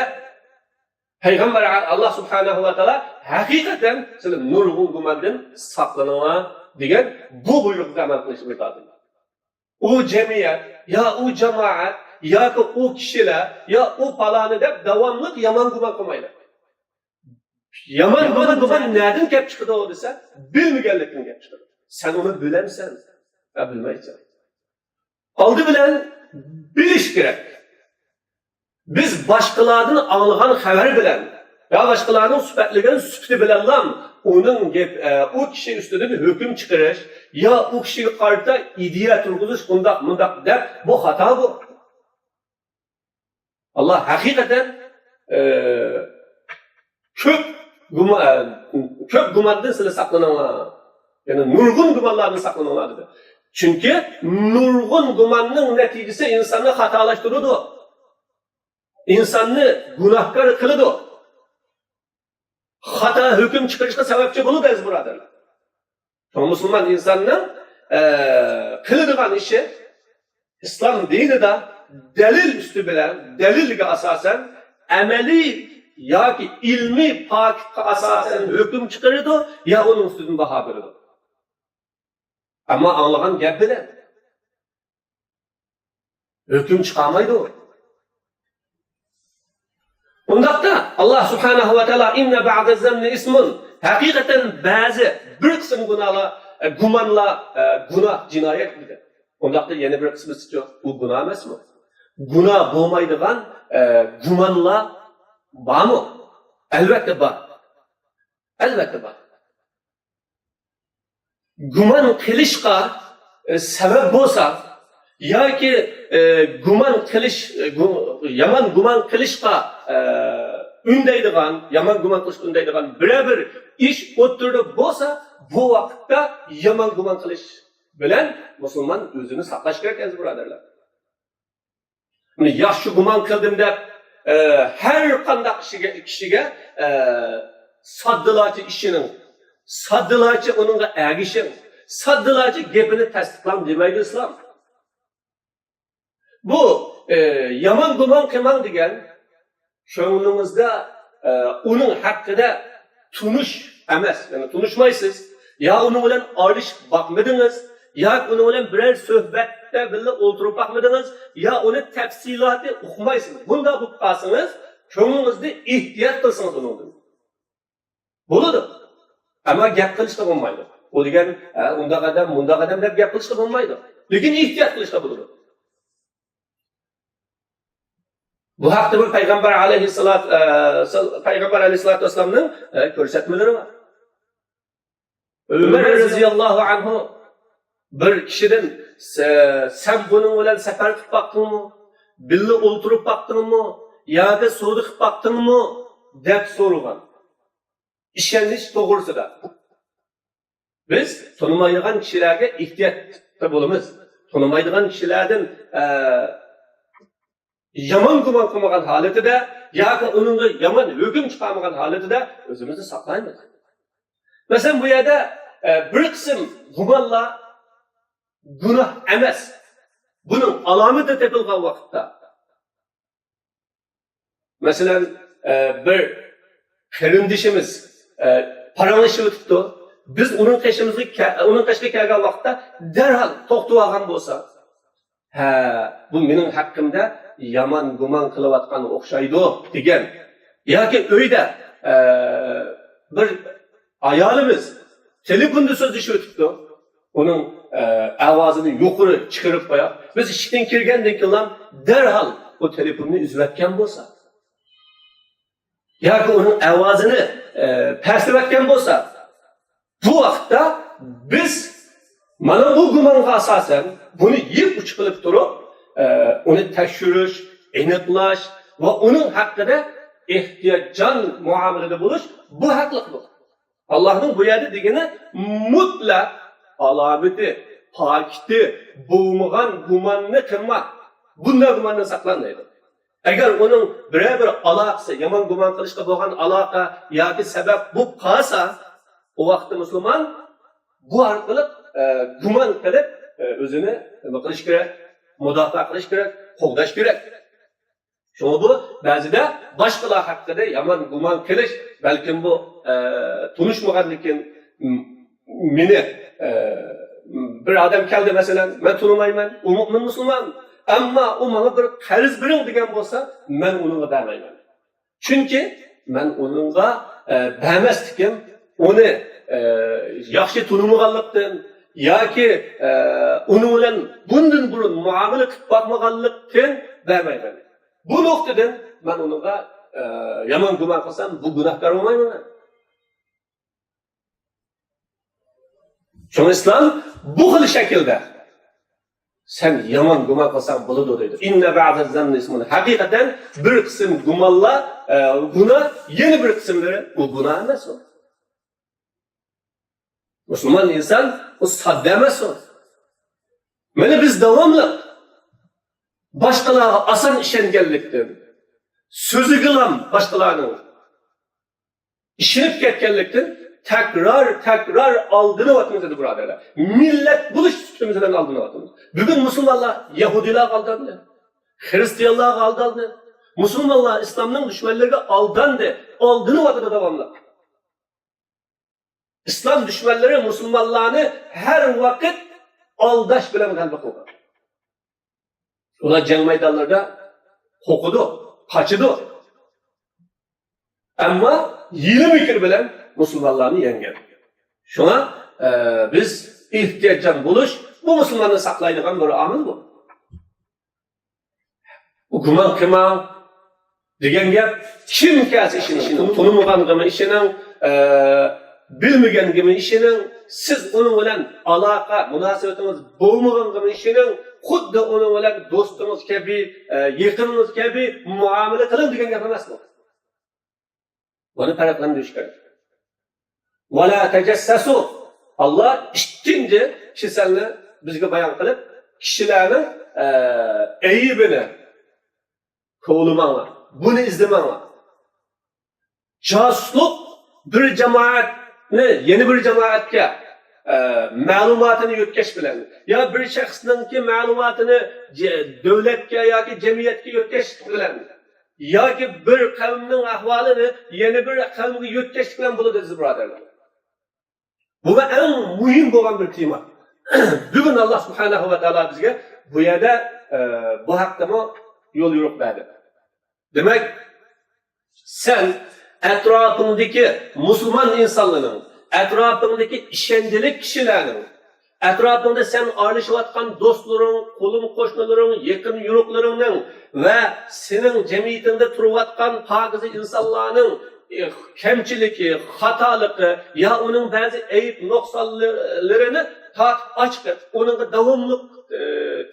پەيغەمبەر، ئاللا سۇبھانەھۇ ۋە تائالا ھەقىقەتەن سىلەر نۇرغۇن گۇماندىن ساقلىنىڭلار دېگەن بۇ بۇيرۇققا ئەمەل قىلىشنى بۇيرۇدى. ئۇ جەمئىيەت، يا ئۇ جامائەت، ياكى ئۇ كىشىلەر، يا ئۇ پالانى دەپ داۋاملىق يامان گۇمان قىلمايلى. يامان گۇمان، گۇمان نەدىن كەپ چىقىدۇ دېسە، بىلمىگەنلىكتىن كەپ چىقىدۇ. سەن ئۇنى بىلەمسەن؟ ھە، بىلمەيسەن. ئالدى بىلەن بىلىش كېرەك. بىز باشقىلاردىن ئاڭلىغان خەۋەر بىلەن يا باشقىلارنىڭ سۈپەتلىگەن سۈپىتى بىلەنلا ئۇنىڭ گەپ، ئە، ئۇ كىشى ئۈستىدىن ھۆكۈم چىقىرىش يا ئۇ كىشىگە قارىتا ئىدىيە تۇرغۇزۇش، ئۇنداق، مۇنداق دەپ، بۇ خاتا بۇ. ئاللا ھەقىقەتەن، ئە، كۆپ گۇما-، ئە، كۆپ گۇماندىن سىلەر ساقلىنىڭلار. يەنى نۇرغۇن گۇمانلاردىن ساقلىنىڭلار دېدى. چۈنكى نۇرغۇن گۇماننىڭ نەتىجىسى ئىنساننى خاتالاشتۇرىدۇ. ئىنساننى گۇناھكار قىلىدۇ. خاتا ھۆكۈم چىقىرىشقا سەۋەبچى بولىدۇ، ئەزىز بۇرادەرلەر. شۇڭا مۇسۇلمان ئىنساننىڭ، ئە، قىلىدىغان ئىشى ئىسلام دىنىدا دەلىل ئۈستى بىلەن، دەلىلگە ئاساسەن، ئەمەلىي ياكى ئىلمىي پاكىتقا ئاساسەن ھۆكۈم چىقىرىدۇ يا ئۇنىڭ ئۈستىدىن باھا بېرىدۇ. ئەمما ئاڭلىغان گەپ بىلەن ھۆكۈم چىقارمايدۇ. ئۇنداقتا ئاللا سۇبھانەھۇ ۋە تائالا، «ئىننە بەئدەز-زەننى ئىسمۇن»، ھەقىقەتەن بەزى بىر قىسىم گۇناھلار، ئە، گۇمانلار، ئە، گۇناھ، جىنايەت دېدى. ئۇنداقتا يەنە بىر قىسمىسىچۇ؟ ئۇ گۇناھ ئەمەسمۇ؟ گۇناھ بولمايدىغان، ئە، گۇمانلار بارمۇ؟ ئەلۋەتتە بار. ئەلۋەتتە بار. گۇمان قىلىشقا، ئە، سەۋەب بولسا ياكى، ئە، گۇمان قىلىش، ئە، گۇ-، يامان گۇمان قىلىشقا، ئە، ئۈندەيدىغان، يامان گۇمان قىلىشقا ئۈندەيدىغان بىرەر بىر ئىش ئوتتۇرىدا بولسا، بۇ ۋاقىتتا يامان گۇمان قىلىش بىلەن مۇسۇلمان ئۆزىنى ساقلاش كېرەك، ئەزىز بۇرادەرلەر. ياخشى گۇمان قىلدىم دەپ، ئە، ھەر قانداق كىشىگە، كىشىگە، ئە، ساددىلارچە ئىشىنىڭ، ساددىلارچە ئۇنىڭغا ئەگىشىڭ، ساددىلارچە گېپىنى تەستىقلاڭ دېمەيدۇ ئىسلام. بۇ، ئە، يامان گۇمان قىلماڭ دېگەن كۆڭلىڭىزدە، ئە، ئۇنىڭ ھەققىدە تونۇش ئەمەس، يەنى تونۇشمايسىز، يا ئۇنىڭ بىلەن ئارىلىشىپ باقمىدىڭىز، ياكى ئۇنىڭ بىلەن بىرەر سۆھبەتتە بىللە ئولتۇرۇپ باقمىدىڭىز، يا ئۇنى تەپسىلاتى ئۇقمايسىز. بۇنداق بولۇپ قالسىڭىز، كۆڭلىڭىزنى ئېھتىيات قىلسىڭىز ئۇنىڭدىن. بولىدۇ. ئەمما گەپ قىلىشقا بولمايدۇ. ئۇ دېگەن، ھە، ئۇنداق ئادەم، مۇنداق ئادەم دەپ گەپ قىلىشقا بولمايدۇ. لېكىن ئېھتىيات قىلىشقا بولىدۇ. بۇ ھەقتە بىر پەيغەمبەر ئەلەيھىسسالات، ئە، سال-، پەيغەمبەر ئەلەيھىسسالاتۇ ۋەسسالامنىڭ، ئە، كۆرسەتمىلىرى بار. ئۆمەر رەزىياللاھۇ ئەنھۇ بىر كىشىدىن، سە-، «سەن بۇنىڭ بىلەن سەپەر قىلىپ باقتىڭمۇ؟ بىللە ئولتۇرۇپ باقتىڭمۇ؟ ياكى سودا قىلىپ باقتىڭمۇ؟» دەپ سورىغان. ئىشەنچ توغرىسىدا. بىز تونۇمايدىغان كىشىلەرگە ئېھتىياتتا بولىمىز. تونۇمايدىغان كىشىلەردىن، ئە، يامان گۇمان قىلمىغان ھالىتىدە ياكى ئۇنىڭغا يامان ھۆكۈم چىقارمىغان ھالىتىدە ئۆزىمىزنى ساقلايمىز. مەسىلەن، بۇ يەردە، ئە، بىر قىسىم گۇمانلار گۇناھ ئەمەس. بۇنىڭ ئالامىتى تېپىلغان ۋاقىتتا، مەسىلەن، ئە، بىر قېرىندىشىمىز، ئە، پاراڭلىشىۋېتىپتۇ. بىز ئۇنىڭ قېشىمىزغا كە-، ئۇنىڭ قېشىغا كەلگەن ۋاقىتتا دەرھال توختىۋالغان بولسا، «ھە، بۇ مېنىڭ ھەققىمدە يامان گۇمان قىلىۋاتقان ئوخشايدۇ» دېگەن. ياكى ئۆيدە، ئە، بىر ئايالىمىز تېلېفوندا سۆزلىشىۋېتىپتۇ. ئۇنىڭ، ئە، ئاۋازىنى يۇقىرى چىقىرىپ قويۇپ، بىز ئىشىكتىن كىرگەندىن كېيىنلا دەرھال ئۇ تېلېفوننى ئۈزۈۋەتكەن بولسا، ياكى ئۇنىڭ ئاۋازىنى، ئە، پەسلىۋەتكەن بولسا، بۇ ۋاقىتتا بىز مانا بۇ گۇمانغا ئاساسەن بۇنى يىپ ئۇچى قىلىپ تۇرۇپ، ئە، ئۇنى تەكشۈرۈش، ئېنىقلاش ۋە ئۇنىڭ ھەققىدە ئېھتىياتچان مۇئامىلىدە بولۇش، بۇ ھەقلىقتۇر. ئاللاھنىڭ بۇ يەردە دېگىنى، مۇتلەق ئالامىتى، پاكىتى بولمىغان گۇماننى قىلما. بۇنداق گۇماندىن ساقلان دەيدۇ. ئەگەر ئۇنىڭ بىرەر بىر ئالاقىسى، يامان گۇمان قىلىشقا بولغان ئالاقە ياكى سەۋەب بولۇپ قالسا، ئۇ ۋاقىتتا مۇسۇلمان بۇ ئارقىلىق، ئە، گۇمان قىلىپ، ئە، ئۆزىنى نېمە قىلىش كېرەك؟ مۇداپىئە قىلىش كېرەك، قوغداش كېرەك. شۇڭا بۇ بەزىدە باشقىلار ھەققىدە يامان گۇمان قىلىش، بەلكىم بۇ، ئە، تونۇشمىغاندىكىن، م-، مېنى، ئە، بىر ئادەم كەلدى، مەسىلەن، مەن تونۇمايمەن، ئۇ مۇئمىن مۇسۇلمان. ئەمما ئۇ ماڭا بىر قەرز بېرىڭ دېگەن بولسا، مەن ئۇنىڭغا بەرمەيمەن. چۈنكى مەن ئۇنىڭغا، ئە، بەرمەسلىكىم، ئۇنى، ئە، ياخشى تونۇمىغانلىقتىن ياكى، ئە، ئۇنىڭ بىلەن بۇندىن بۇرۇن مۇئامىلە قىلىپ باقمىغانلىقتىن بەرمەيمەن. بۇ نۇقتىدىن مەن ئۇنىڭغا، ئە، يامان گۇمان قىلسام، بۇ گۇناھكار بولمايمەن مەن. شۇڭا ئىسلام بۇ خىل شەكىلدە، سەن يامان گۇمان قىلساڭ بولىدۇ دەيدۇ. ئىننە بەزە زەننى ئىسمۇن. ھەقىقەتەن بىر قىسىم گۇمانلار، ئە، گۇناھ، يەنە بىر قىسىملىرى ئۇ گۇناھ ئەمەس ئۇ. مۇسۇلمان ئىنسان ئۇ ساددا ئەمەس ئۇ. مانا بىز داۋاملىق باشقىلارغا ئاسان ئىشەنگەنلىكتىن، سۆزىگىلام باشقىلارنىڭ ئىشىنىپ كەتكەنلىكتىن تەكرار، تەكرار ئالدىنىۋاتىمىز، ئەزىز بۇرادەرلەر. مىللەت بولۇش سۈپىتىمىز بىلەن ئالدىنىۋاتىمىز. بۈگۈن مۇسۇلمانلار يەھۇدىيلارغا ئالداندى. خرىستىيانلارغا ئالداندى. مۇسۇلمانلار ئىسلامنىڭ دۈشمەنلىرىگە ئالداندى. ئالدىنىۋاتىدۇ داۋاملىق. ئىسلام دۈشمەنلىرى مۇسۇلمانلارنى ھەر ۋاقىت ئالداش بىلەن غەلىبە قىلغان. ئۇلار جەڭ مەيدانلىرىدا قورقىدۇ، قاچىدۇ. ئەمما ھىيلە-مىكىر بىلەن مۇسۇلمانلارنى يەڭگەن. شۇڭا، ئە، بىز ئېھتىياتچان بولۇش، بۇ مۇسۇلماننى ساقلايدىغان بىر ئامىل بۇ. گۇمان قىلماڭ دېگەن گەپ، كىم كەلسە ئىشىنىڭ، تونۇمىغانغىمۇ ئىشىنىڭ، ئە، بىلمىگەنگىمۇ ئىشىنىڭ، سىز ئۇنىڭ بىلەن ئالاقە، مۇناسىۋىتىڭىز بولمىغانغىمۇ ئىشىنىڭ، خۇددى ئۇنىڭ بىلەن دوستىڭىز كەبى، ئە، يېقىنىڭىز كەبى مۇئامىلە قىلىڭ دېگەن گەپ ئەمەس بۇ. بۇنى پەرقلەندۈرۈش كېرەك. ۋەلا تەجەسسەسۇ. ئاللا ئىككىنچى كېسەلنى بىزگە بايان قىلىپ، كىشىلەرنىڭ، ئە، ئەيىبىنى كوۋلىماڭلار، بۇنى ئىزدىمەڭلار. جاسۇسلۇق بىر جامائەتنى يەنە بىر جامائەتكە، ئە، مەلۇماتىنى يۆتكەش بىلەن، يا بىر شەخسنىڭكى مەلۇماتىنى جە-، دۆلەتكە ياكى جەمئىيەتكە يۆتكەش بىلەن، ياكى بىر قەۋمنىڭ ئەھۋالىنى يەنە بىر قەۋمگە يۆتكەشلىك بىلەن بولىدۇ، ئەزىز بۇرادەرلەر. بۇ ئەڭ مۇھىم بولغان بىر تېما. بۈگۈن ئاللا سۇبھانەھۇ ۋە تائالا بىزگە بۇ يەردە، ئە، بۇ ھەقتىمۇ يول يورۇق بەردى. دېمەك، سەن ئەتراپىڭدىكى مۇسۇلمان ئىنسانلارنىڭ، ئەتراپىڭدىكى ئىشەنچلىك كىشىلەرنىڭ، ئەتراپىڭدا سەن ئارىلىشىۋاتقان دوستلىرىڭ، قولۇم قوشنىلىرىڭ، يېقىن يورۇقلىرىڭنىڭ ۋە سېنىڭ جەمئىيىتىڭدە تۇرۇۋاتقان پاكىزە ئىنسانلارنىڭ، ئى، كەمچىلىكى، خاتالىقى يا ئۇنىڭ بەزى ئەيىب نۇقسانلىرىنى تارتىپ ئاچىقىپ، ئۇنىڭغا داۋاملىق، ئى،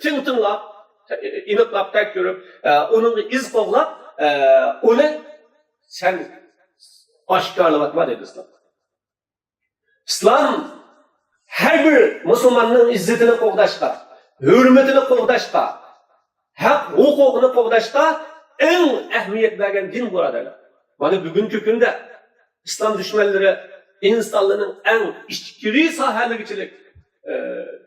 تىڭ تىڭلاپ، ئېنىقلاپ تەكشۈرۈپ، ئە، ئۇنىڭغا ئىز قوغلاپ، ئە، ئۇنى سەن ئاشكارىلىۋاتما دەيدۇ ئىسلام. ئىسلام ھەر بىر مۇسۇلماننىڭ ئىززىتىنى قوغداشقا، ھۆرمىتىنى قوغداشقا، ھەق ھوقۇقىنى قوغداشقا ئەڭ ئەھمىيەت بەرگەن دىن، بۇرادەرلەر. مانا بۈگۈنكى كۈندە ئىسلام دۈشمەنلىرى ئىنسانلارنىڭ ئەڭ ئىچكىرى ساھەلىرىگىچىلىك، ئە،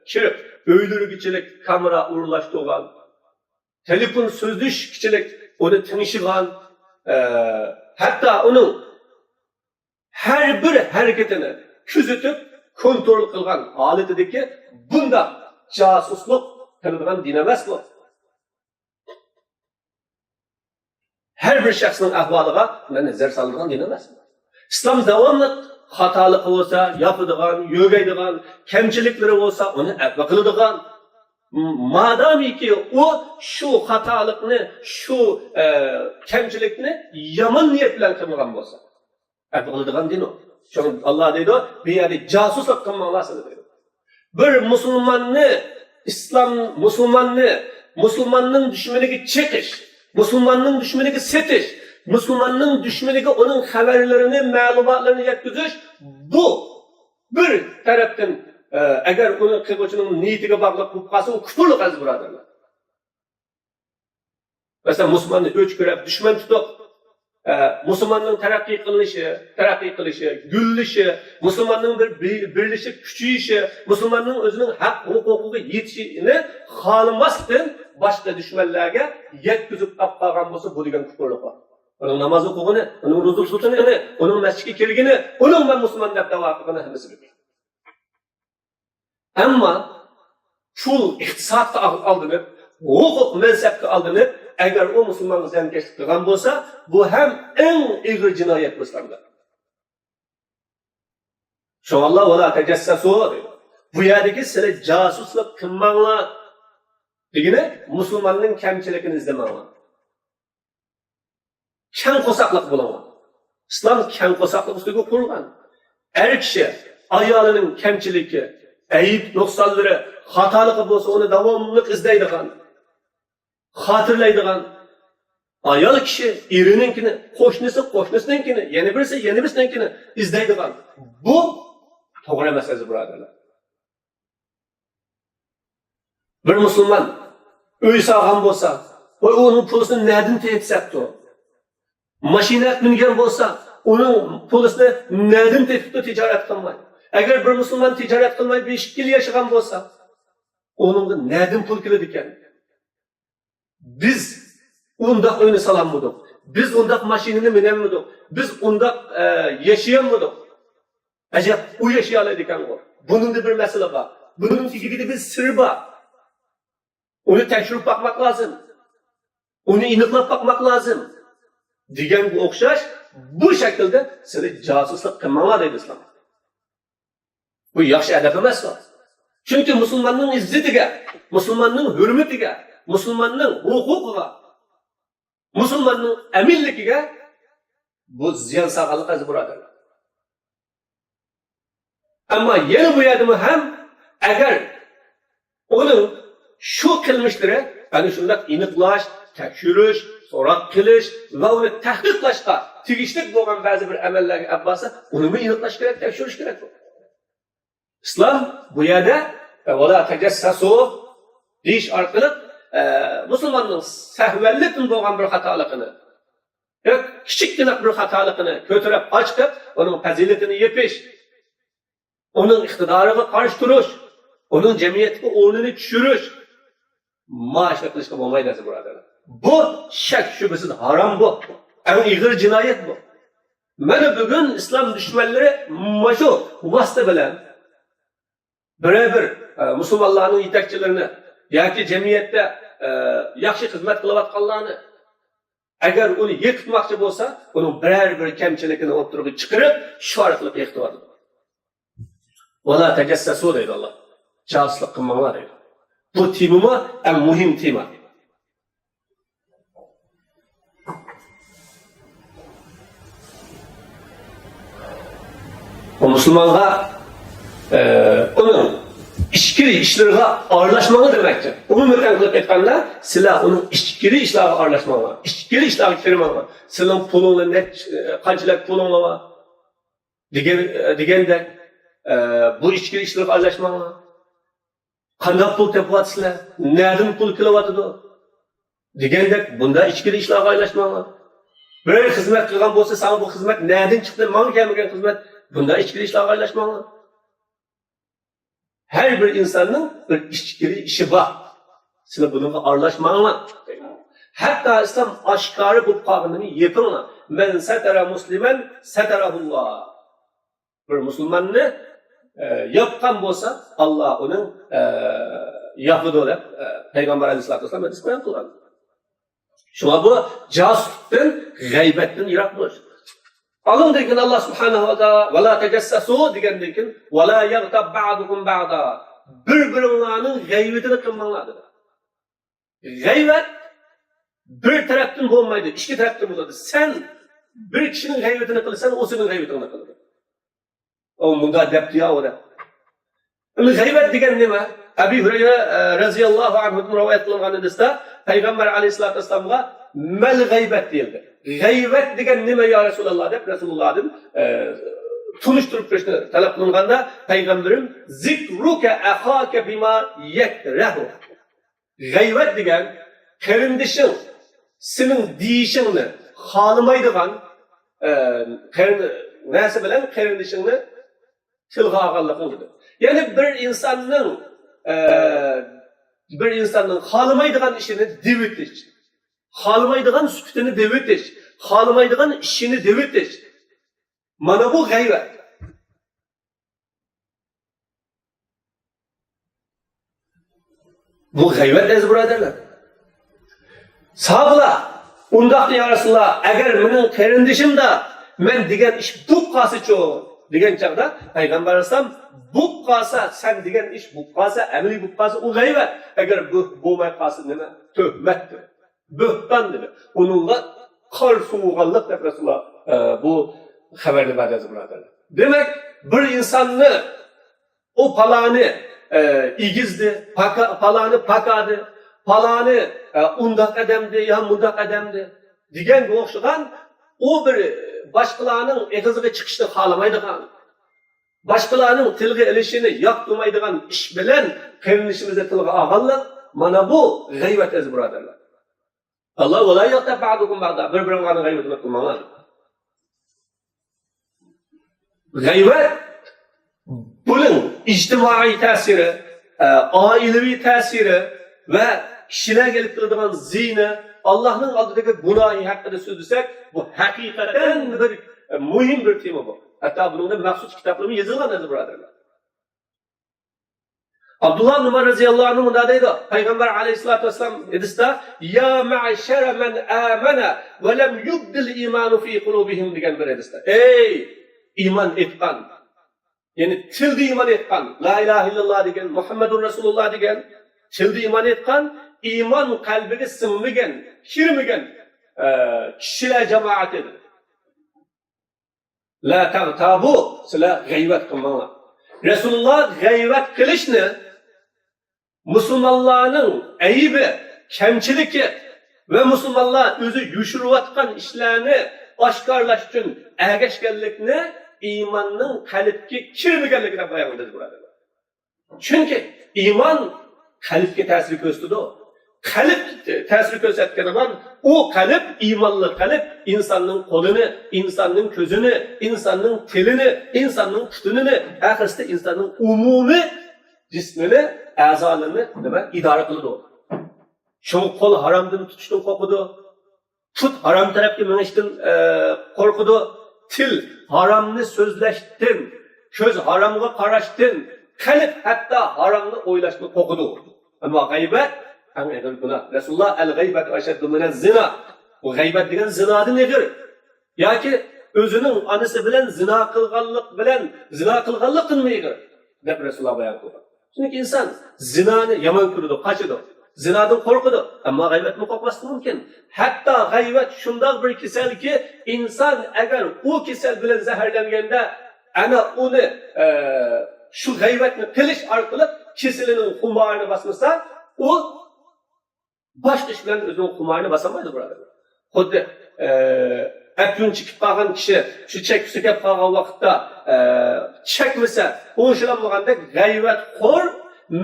كىرىپ، ئۆيلىرىگىچىلىك كامېرا ئورۇنلاشتۇرغان، تېلېفون سۆزلىشىشكىچىلىك ئۇنى تىڭشىغان، ئە، ھەتتا ئۇنىڭ ھەر بىر ھەرىكىتىنى كۆزىتىپ، كونترول قىلغان ھالىتىدىكى بۇنداق جاسۇسلۇق قىلىدىغان دىن ئەمەس بۇ. ھەر بىر شەخسنىڭ ئەھۋالىغا نەزەر سالىدىغان دىن ئەمەس. ئىسلام داۋاملىق خاتالىقى بولسا ياپىدىغان، يۆگەيدىغان، كەمچىلىكلىرى بولسا ئۇنى ئەپۇ قىلىدىغان. مادامىكى ئۇ شۇ خاتالىقنى، شۇ، ئە، كەمچىلىكنى يامان نىيەت بىلەن قىلمىغان بولسا. ئەپۇ قىلىدىغان دىن ئۇ. شۇڭا ئاللا دەيدۇ، بۇ يەردە جاسۇسلۇق قىلماڭلار سىلەر دەيدۇ. بىر مۇسۇلماننى، ئىسلام مۇسۇلماننى مۇسۇلماننىڭ دۈشمىنىگە چېقىش، مۇسۇلماننىڭ دۈشمىنىگە سېتىش، مۇسۇلماننىڭ دۈشمىنىگە ئۇنىڭ خەۋەرلىرىنى، مەلۇماتلىرىنى يەتكۈزۈش، بۇ بىر تەرەپتىن، ئە، ئەگەر ئۇنى قىلغۇچىنىڭ نىيىتىگە باغلىق بولۇپ قالسا، ئۇ كۇفۇرلۇق ئەزىز بۇرادەرلەر. مەسىلەن، مۇسۇلماننى ئۆچ كۆرۈپ، دۈشمەن تۇتۇپ، ئە، مۇسۇلماننىڭ تەرەققىي قىلىشى، تەرەققىي قىلىشى، گۈللىشى، مۇسۇلماننىڭ بىر، بىر، بىرلىشىپ كۈچىيىشى، مۇسۇلماننىڭ ئۆزىنىڭ ھەق ھوقۇقىغا يېتىشىنى خالىماستىن باشقا دۈشمەنلەرگە يەتكۈزۈپ ئاپ قالغان بولسا، بۇ دېگەن كۇفۇرلۇق بار. ئۇنىڭ ناماز ئوقۇغىنى، ئۇنىڭ روزا تۇتقىنى، ئۇنىڭ مەسچىتكە كىرگىنى، ئۇنىڭ مەن مۇسۇلمان دەپ دەۋا قىلغىنى ھەممىسى بىر. ئەمما پۇل، ئىقتىسادقا ئال-، ئالدىنىپ، ھوقۇق، مەنسەپكە ئالدىنىپ، ئەگەر ئۇ مۇسۇلمانغا زىيانكەشلىك قىلغان بولسا، بۇ ھەم ئەڭ ئېغىر جىنايەت بۇ ئىسلامدا. شۇڭا ئاللا «ۋەلا تەجەسسەسۇ» دەيدۇ. بۇ يەردىكى سىلى جاسۇسلۇق قىلماڭلار دېگىنى، مۇسۇلماننىڭ كەمچىلىكىنى ئىزدىمەڭلار. كەڭ قورساقلىق بولۇڭلار. ئىسلام كەڭ قورساقلىق ئۈستىگە قۇرۇلغان. ئەر كىشى ئايالىنىڭ كەمچىلىكى، ئەيىب، نۇقسانلىرى، خاتالىقى بولسا، ئۇنى داۋاملىق ئىزدەيدىغان، خاتىرىلەيدىغان. ئايال كىشى ئېرىنىڭكىنى، قوشنىسى قوشنىسىنىڭكىنى، يەنە بىرسى يەنە بىرسىنىڭكىنى ئىزدەيدىغان. بۇ توغرا ئەمەس، ئەزىز بۇرادەرلەر. بىر مۇسۇلمان ئۆي سالغان بولسا، ۋاي، ئۇنىڭ پۇلىسىنى نەدىن تېپىپ سەپتۇ؟ ماشىنا مىنگەن بولسا، ئۇنىڭ پۇلىسىنى نەدىن تېپىپتۇ تىجارەت قىلماي؟ ئەگەر بىر مۇسۇلمان تىجارەت قىلماي بىر ئىككى يىل ياشىغان بولسا، ئۇنىڭغا نەدىن پۇل كېلىدىكەن؟ بىز ئۇنداق ئۆينى سالالمىدۇق. بىز ئۇنداق ماشىنىنى مىنەلمىدۇق. بىز ئۇنداق، ئە، ياشىيالمىدۇق. ئەجەب، ئۇ ياشىيالايدىكەنغۇ. بۇنىڭدا بىر مەسىلە بار. بۇنىڭ تېگىدە بىر سىر بار. ئۇنى تەكشۈرۈپ باقماق لازىم. ئۇنى ئېنىقلاپ باقماق لازىم. دېگەنگە ئوخشاش، بۇ شەكىلدە سىلى جاسۇسلۇق قىلماڭلار دەيدۇ ئىسلام. بۇ ياخشى ئەدەپ ئەمەس بۇ. چۈنكى مۇسۇلماننىڭ ئىززىتىگە، مۇسۇلماننىڭ ھۆرمىتىگە، مۇسۇلماننىڭ ھوقۇقىغا، مۇسۇلماننىڭ ئەمىنلىكىگە بۇ زىيان سالغانلىق، ئەزىز بۇرادەرلەر. ئەمما يەنە بۇ يەردىمۇ ھەم، ئەگەر ئۇنىڭ شۇ قىلمىشلىرى ئەنە شۇنداق ئېنىقلاش، تەكشۈرۈش، سوراق قىلىش ۋە ئۇنى تەھقىقلاشقا تېگىشلىك بولغان بەزى بىر ئەمەللەرگە ئەپ بارسا، ئۇنىمۇ ئېنىقلاش كېرەك، تەكشۈرۈش كېرەك. ئىسلام بۇ يەردە، ئە، «ۋەلا تەجەسسەسۇ» دېيىش ئارقىلىق، ئە، مۇسۇلماننىڭ سەھۋەنلىكتىن بولغان بىر خاتالىقىنى، ياكى كىچىككىنە بىر خاتالىقىنى كۆتۈرۈپ ئاچىقىپ، ئۇنىڭ پەزىلىتىنى يېپىش، ئۇنىڭ ئىقتىدارىغا قارشى تۇرۇش، ئۇنىڭ جەمئىيەتتىكى ئورنىنى چۈشۈرۈش، مانا شۇنداق قىلىشقا بولمايدۇ، ئەزىز بۇرادەرلەر. بۇ شەك شۈبھىسىز ھارام بۇ. ئەڭ ئېغىر جىنايەت بۇ. مانا بۈگۈن ئىسلام دۈشمەنلىرى مۇشۇ ۋاسىتە بىلەن بىرەر بىر، ئە، مۇسۇلمانلارنىڭ يېتەكچىلىرىنى ياكى جەمئىيەتتە، ئە، ياخشى خىزمەت قىلىۋاتقانلارنى، ئەگەر ئۇنى يىقىتماقچى بولسا، ئۇنىڭ بىرەر بىر كەمچىلىكىنى ئوتتۇرىغا چىقىرىپ، شۇ ئارقىلىق يىقىتىۋاتىدۇ. «ۋەلا تەجەسسەسۇ» دەيدۇ ئاللا. جاسۇسلۇق قىلماڭلار دەيدۇ. بۇ تېمىمۇ ئەڭ مۇھىم تېما. ئۇ مۇسۇلمانغا، ئە، ئۇنىڭ ئىچكىرى ئىشلىرىغا ئارىلاشماڭلار دېمەكچى. ئومۇمەن قىلىپ ئېيتقاندا، سىلەر ئۇنىڭ ئىچكىرى ئىشلارغا ئارىلاشماڭلار. ئىچكىرى ئىشلارغا كىرمەڭلار. سىلەرنىڭ پۇلۇڭلار نەچ-، قانچىلىك پۇلۇڭلار بار؟ دېگەن، دېگەندەك، ئە، بۇ ئىچكىرى ئىشلارغا ئارىلاشماڭلار. قانداق پۇل تېپىۋاتىسىلەر؟ نەدىن پۇل كېلىۋاتىدۇ؟ دېگەندەك، بۇنداق ئىچكىرى ئىشلارغا ئارىلاشماڭلار. بىرەر خىزمەت قىلغان بولسا، ساڭا بۇ خىزمەت نەدىن چىقتى؟ ماڭا كەلمىگەن خىزمەت. بۇنداق ئىچكىرى ئىشلارغا ئارىلاشماڭلار. ھەر بىر ئىنساننىڭ بىر ئىچكىرى ئىشى بار. سىلەر بۇنىڭغا ئارىلاشماڭلار. ھەتتا ئىسلام ئاشكارا بولۇپ قالغىنىنى يېپىڭلار. «مەن سەتەرە مۇسلىمەن سەتەرەھۇللا.» بىر مۇسۇلماننى، ئە، ياپقان بولسا، ئاللا ئۇنى، ئە، ياپىدۇ دەپ، ئە، پەيغەمبەر ئەلەيھىسسالاتۇ ۋەسسالام ھەدىس بايان قىلغان. شۇڭا بۇ جاسۇسلۇقتىن، غەيۋەتتىن يىراق بولۇش. ئاندىن كېيىن ئاللا سۇبھانەھۇ ۋە تائالا «ۋەلا تەجەسسەسۇ» دېگەندىن كېيىن «ۋەلا يەغتەب بەئدۇكۇم بەئدا»، بىر-بىرىڭلارنىڭ غەيۋىتىنى قىلماڭلار دېدى. غەيۋەت بىر تەرەپتىن بولمايدۇ، ئىككى تەرەپتىن بولىدۇ. سەن بىر كىشىنىڭ غەيۋىتىنى قىلىسەن، ئۇ سېنىڭ غەيۋىتىڭنى قىلىدۇ. «ئۇ مۇنداق دەپتۇ يا، ئۇ» دەپ. ئەمدى غەيۋەت دېگەن نېمە؟ ئەبى ھۇرەيرە، ئە، رەزىياللاھۇ ئەنھۇدىن رىۋايەت قىلىنغان ھەدىستە پەيغەمبەر ئەلەيھىسسالاتۇ ۋەسسالامغا مەل غەيۋەت دېيىلدى. غەيۋەت دېگەن نېمە يا رەسۇلاللا دەپ رەسۇلۇللادىن، ئە، تونۇشتۇرۇپ بېرىشنى تەلەپ قىلىنغاندا پەيغەمبىرىم زىكرۇكە ئەخاكە بىما يەكرەھۇ. غەيۋەت دېگەن قېرىندىشىڭ سېنىڭ دېيىشىڭنى خالىمايدىغان، ئە، قېرىن-، نەرسە بىلەن قېرىندىشىڭنى تىلغا ئالغانلىقىڭ دېدى. يەنى بىر ئىنساننىڭ، ئە، بىر ئىنساننىڭ خالىمايدىغان ئىشىنى دېۋېتىش، خالىمايدىغان سۈپىتىنى دېۋېتىش، خالىمايدىغان ئىشىنى دېۋېتىش. مانا بۇ غەيۋەت. بۇ غەيۋەت ئەزىز بۇرادەرلەر. ساھابىلار، ئۇنداقتا يا رەسۇلاللا، ئەگەر مېنىڭ قېرىندىشىمدا مەن دېگەن ئىش بوپ قالسىچۇ؟ دېگەن چاغدا پەيغەمبەر ئەلەيھىسسالام، بوپ قالسا، سەن دېگەن ئىش بوپ قالسا، ئەمەلىي بوپ قالسا، ئۇ غەيۋەت. ئەگەر بۇ بولماي قالسا نېمە؟ تۆھمەتتۇر. بۆھتان دېدى. ئۇنىڭغا قار سوۋۇغانلىق دەپ رەسۇلۇللا، ئە، بۇ خەۋەرنى بەردى ئەزىز بۇرادەرلەر. دېمەك، بىر ئىنساننى ئۇ پالانى، ئە، ئېگىزدى، پاكا-، پالانى پاكادى، پالانى، ئە، ئۇنداق ئادەمدى يا مۇنداق ئادەمدى دېگەنگە ئوخشىغان ئۇ بىر باشقىلارنىڭ ئېغىزىغا چىقىشنى خالىمايدىغان، باشقىلارنىڭ تىلغا ئېلىشىنى ياقتۇرمايدىغان ئىش بىلەن قېرىندىشىمىزنى تىلغا ئالغانلىق، مانا بۇ غەيۋەت ئەزىز بۇرادەرلەر. ئاللا ۋەلا يەغتەب بەئزۇكۇم بەئزا. بىر-بىرىڭلارنى غەيۋەت قىلماڭلار. غەيۋەت بۇنىڭ ئىجتىمائىي تەسىرى، ئە، ئائىلىۋى تەسىرى ۋە كىشىلەرگە ئېلىپ كېلىدىغان زىيىنى، ئاللانىڭ ئالدىدىكى گۇناھى ھەققىدە سۆزلىسەك، بۇ ھەقىقەتەن بىر، ئە، مۇھىم بىر تېما بۇ. ھەتتا بۇنىڭدا مەخسۇس كىتابلىرىمۇ يېزىلغان ئەزىز بۇرادەرلەر. ئابدۇللا ئىبن ئۆمەر رەزىياللاھۇ ئەنھۇ مۇنداق دەيدۇ، پەيغەمبەر ئەلەيھىسسالاتۇ ۋەسسالام ھەدىستە، يا مەئشەرە مەن ئامەنە ۋە لەم يۇبدىل ئىمانۇ فى قۇلۇبىھىم دېگەن بىر ھەدىستە. ئەي ئىمان ئېيتقان، يەنى تىلدا ئىمان ئېيتقان، لا ئىلاھە ئىللاللا دېگەن، مۇھەممەدۇر رەسۇلۇللا دېگەن، تىلدا ئىمان ئېيتقان، ئىمان قەلبىگە سىڭمىگەن، كىرمىگەن، ئە، كىشىلەر جامائىتى. لا تغتابوا، سىلەر غەيۋەت قىلماڭلار. رەسۇلۇللا غەيۋەت قىلىشنى مۇسۇلمانلارنىڭ ئەيىبى، كەمچىلىكى ۋە مۇسۇلمانلار ئۆزى يوشۇرۇۋاتقان ئىشلارنى ئاشكارىلاش ئۈچۈن ئەگەشكەنلىكنى ئىماننىڭ قەلبكە كىرمىگەنلىكى دەپ بايان قىلدى، بۇرادەرلەر. چۈنكى ئىمان قەلبكە تەسىر كۆرسىتىدۇ. قەلب تەسىر كۆرسەتكەن زامان، ئۇ قەلب، ئىمانلىق قەلب ئىنساننىڭ قولىنى، ئىنساننىڭ كۆزىنى، ئىنساننىڭ تىلىنى، ئىنساننىڭ پۇتىنىنى، ئاخىرسىدا ئىنساننىڭ ئومۇمىي جىسمىنى، ئەزالىرىنى نېمە، ئىدارە قىلىدۇ. شۇڭا قول ھارامدىن تۇتۇشتىن قورقىدۇ. پۇت ھارام تەرەپكە مېڭىشتىن، ئە، قورقىدۇ. تىل ھارامنى سۆزلەشتىن، كۆز ھارامغا قاراشتىن، قەلب ھەتتا ھارامنى ئويلاشتىن قورقىدۇ. ئەمما غەيۋەت ئەڭ ئېغىر گۇناھ. رەسۇلۇللا، ئەل غەيۋەتۇ ئەشەددۇ مىنەز زىنا. بۇ غەيۋەت دېگەن زىنادىن ئېغىر. ياكى ئۆزىنىڭ ئانىسى بىلەن زىنا قىلغانلىق بىلەن زىنا قىلغانلىقتىنمۇ ئېغىر، دەپ رەسۇلۇللا بايان قىلغان. چۈنكى ئىنسان زىنانى يامان كۆرىدۇ، قاچىدۇ. زىنادىن قورقىدۇ، ئەمما غەيۋەتتىن قورقماسلىقى مۇمكىن. ھەتتا غەيۋەت شۇنداق بىر كېسەلكى، ئىنسان ئەگەر ئۇ كېسەل بىلەن زەھەرلەنگەندە، ئەنە ئۇنى، ئە، شۇ غەيۋەتنى قىلىش ئارقىلىق كېسىلىنىڭ خۇمارىنى باسمىسا، ئۇ باشقا ئىش بىلەن ئۆزىنىڭ خۇمارىنى باسالمايدۇ، بۇرادەر. خۇددى، ئە، ئەپيۈن چېكىپ قالغان كىشى شۇ چەككۈسى كەپ قالغان ۋاقىتتا، ئە، چەكمىسە، ئوڭشىلالمىغاندەك غەيۋەتخور،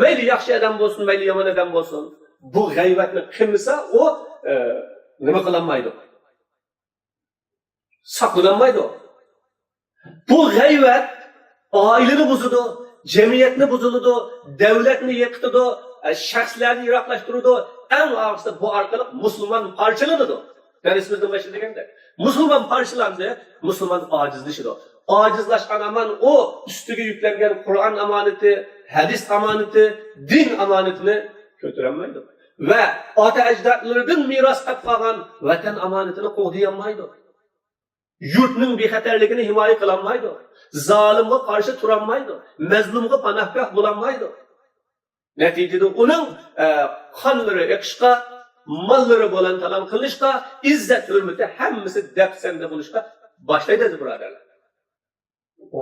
مەيلى ياخشى ئادەم بولسۇن، مەيلى يامان ئادەم بولسۇن، بۇ غەيۋەتنى قىلمىسا، ئۇ، ئە، نېمە قىلالمايدۇ؟ ساقلىنالمايدۇ. بۇ غەيۋەت ئائىلىنى بۇزىدۇ، جەمئىيەتنى بۇزۇلىدۇ، دۆلەتنى يىقىتىدۇ، شەخسلەرنى يىراقلاشتۇرىدۇ. ئەڭ ئاخىرسىدا بۇ ئارقىلىق مۇسۇلمان پارچىلىنىدۇ. دەرسىمىزنىڭ بېشىدا دېگەندەك، مۇسۇلمان پارچىلاندى، مۇسۇلمان ئاجىزلىشىدۇ. ئاجىزلاشقان ھامان ئۇ ئۈستىگە يۈكلەنگەن قۇرئان ئامانىتى، ھەدىس ئامانىتى، دىن ئامانىتىنى كۆتۈرەلمەيدۇ. ۋە ئاتا-ئەجدادلىرىدىن مىراس قېلىپ قالغان ۋەتەن ئامانىتىنى قوغدىيالمايدۇ. يۇرتنىڭ بىخەتەرلىكىنى ھىمايە قىلالمايدۇ. زالىمغا قارشى تۇرالمايدۇ. مەزلۇمغا پاناھگاھ بولالمايدۇ. نەتىجىدە ئۇنىڭ، ئە، قانلىرى ئېقىشقا، ماللىرى بولان-تالان قىلىشقا، ئىززەت-ھۆرمىتى ھەممىسى دەپسەندە بولۇشقا باشلايدۇ، ئەزىز بۇرادەرلەر.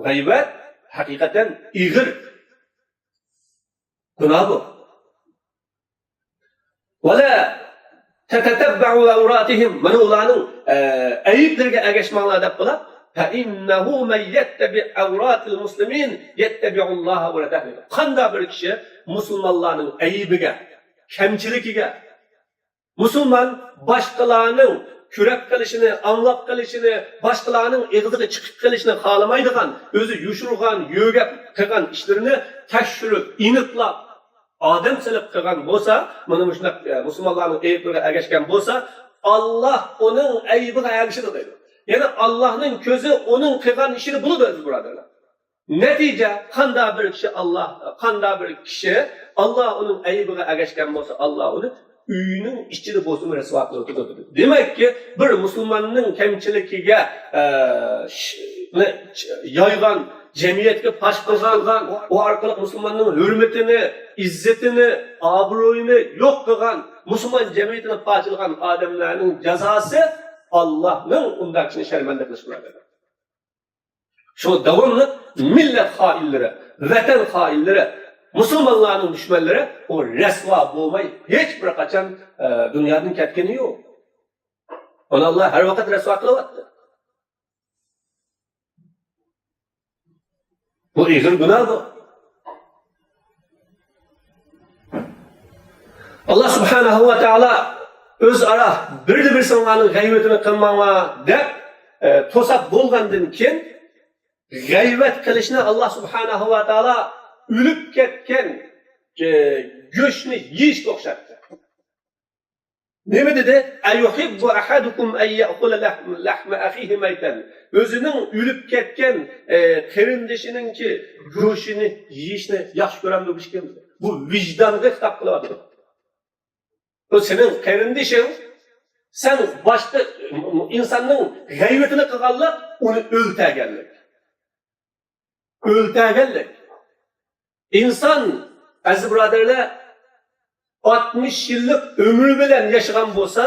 غەيۋەت ھەقىقەتەن ئېغىر. گۇناھ بۇ. ولا تتتبعوا عوراتهم، مانا ئۇلارنىڭ، ئە، ئەيىبلىرىگە ئەگەشمەڭلار دەپ بولا. فإنه من يتبع عورات المسلمين يتبع الله عورته. قانداق بىر كىشى مۇسۇلمانلارنىڭ ئەيىبىگە، كەمچىلىكىگە، مۇسۇلمان باشقىلارنىڭ كۆرۈپ قېلىشىنى، ئاڭلاپ قېلىشىنى، باشقىلارنىڭ ئېغىزىغا چىقىپ قېلىشىنى خالىمايدىغان، ئۆزى يوشۇرغان، يۆگەپ قىلغان ئىشلىرىنى تەكشۈرۈپ، ئېنىقلاپ، ئادەم سېلىپ قىلغان بولسا، مانا مۇشۇنداق، ئە، مۇسۇلمانلارنىڭ ئەيىبلىرىگە ئەگەشكەن بولسا، ئاللاھ ئۇنىڭ ئەيىبىگە ئەگىشىدۇ دەيدۇ. يەنى ئاللاھنىڭ كۆزى ئۇنىڭ قىلغان ئىشىنى بىلىدۇ، ئەزىز بۇرادەرلەر. نەتىجە، قانداق بىر كىشى ئاللاھ، قانداق بىر كىشى ئاللاھ ئۇنىڭ ئەيىبىگە ئەگەشكەن بولسا، ئاللاھ ئۇنى ئۆيىنىڭ ئىچىدە بولسىمۇ رەسۋا قىلىۋېتىدۇ. دېمەككى، بىر مۇسۇلماننىڭ كەمچىلىكىگە، ئە، ش-، نى، ش-، يايغان، جەمئىيەتكە پاش قىلغان، ئۇ ئارقىلىق مۇسۇلماننىڭ ھۆرمىتىنى، ئىززىتىنى، ئابرۇيىنى يوق قىلغان، مۇسۇلمان جەمئىيىتىنى پارچىلىغان ئادەملەرنىڭ جازاسى، ئاللاھنىڭ ئۇنداق كىشىنى شەرمەندە قىلىشى بىلەن. شۇ داۋاملىق مىللەت خائىنلىرى، ۋەتەن خائىنلىرى، مۇسۇلمانلارنىڭ دۈشمەنلىرى ئۇ رەسۋا بولماي ھېچ بىر قاچان، ئە، دۇنيادىن كەتكىنى يوق. ئۇنى ئاللاھ ھەر ۋاقىت رەسۋا قىلىۋاتىدۇ. بۇ ئېغىر گۇناھ بۇ. ئاللاھ سۇبھانەھۇ ۋە تائالا ئۆزئارا بىرىدە بىرسىڭلارنىڭ غەيۋىتىنى قىلماڭلار دەپ، ئە، توساپ بولغاندىن كېيىن، غەيۋەت قىلىشنى ئاللاھ سۇبھانەھۇ ۋە تائالا ئۆلۈپ كەتكەن، ئە، گۆشنى يېيىشكە ئوخشاتتى. نېمە دېدى؟ أيحب أحدكم أن يأكل لحم، لحم أخيه ميتا. ئۆزىنىڭ ئۆلۈپ كەتكەن، ئە، قېرىندىشىنىڭكى گۆشىنى يېيىشنى ياخشى كۆرەمدۇ بۇ كىشى؟ بۇ ۋىجدانغا خىتاب قىلىۋاتىدۇ. بۇ سېنىڭ قېرىندىشىڭ، سەن باشقا ئىنساننىڭ غەيۋىتىنى قىلغانلىق، ئۇنى ئۆلتۈرگەنلىك. ئۆلتۈرگەنلىك. ئىنسان، ئەزىز بۇرادەرلەر، ئاتمىش يىللىق ئۆمرى بىلەن ياشىغان بولسا،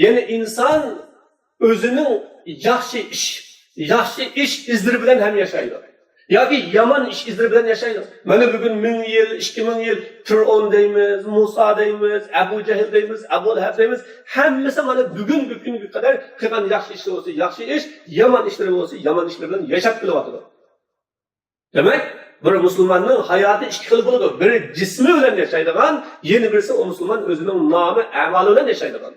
يەنى ئىنسان ئۆزىنىڭ ياخشى ئىش، ياخشى ئىش ئىزلىرى بىلەن ھەم ياشايدۇ. ياكى يامان ئىش ئىزلىرى بىلەن ياشايدۇ. مانا بۈگۈن مىڭ يىل، ئىككى مىڭ يىل، پىرئون دەيمىز، مۇسا دەيمىز، ئەبۇ جەھىل دەيمىز، ئەبۇ لەھەب دەيمىز. ھەممىسى مانا بۈگۈنگى كۈنگە قەدەر قىلغان ياخشى ئىشلىرى بولسا ياخشى ئىش، يامان ئىشلىرى بولسا يامان ئىشلىرى بىلەن ياشاپ كېلىۋاتىدۇ. دېمەك، بىر مۇسۇلماننىڭ ھاياتى ئىككى خىل بولىدۇ. بىرى جىسمى بىلەن ياشايدىغان، يەنە بىرسى ئۇ مۇسۇلمان ئۆزىنىڭ نامى، ئەمالى بىلەن ياشايدىغان.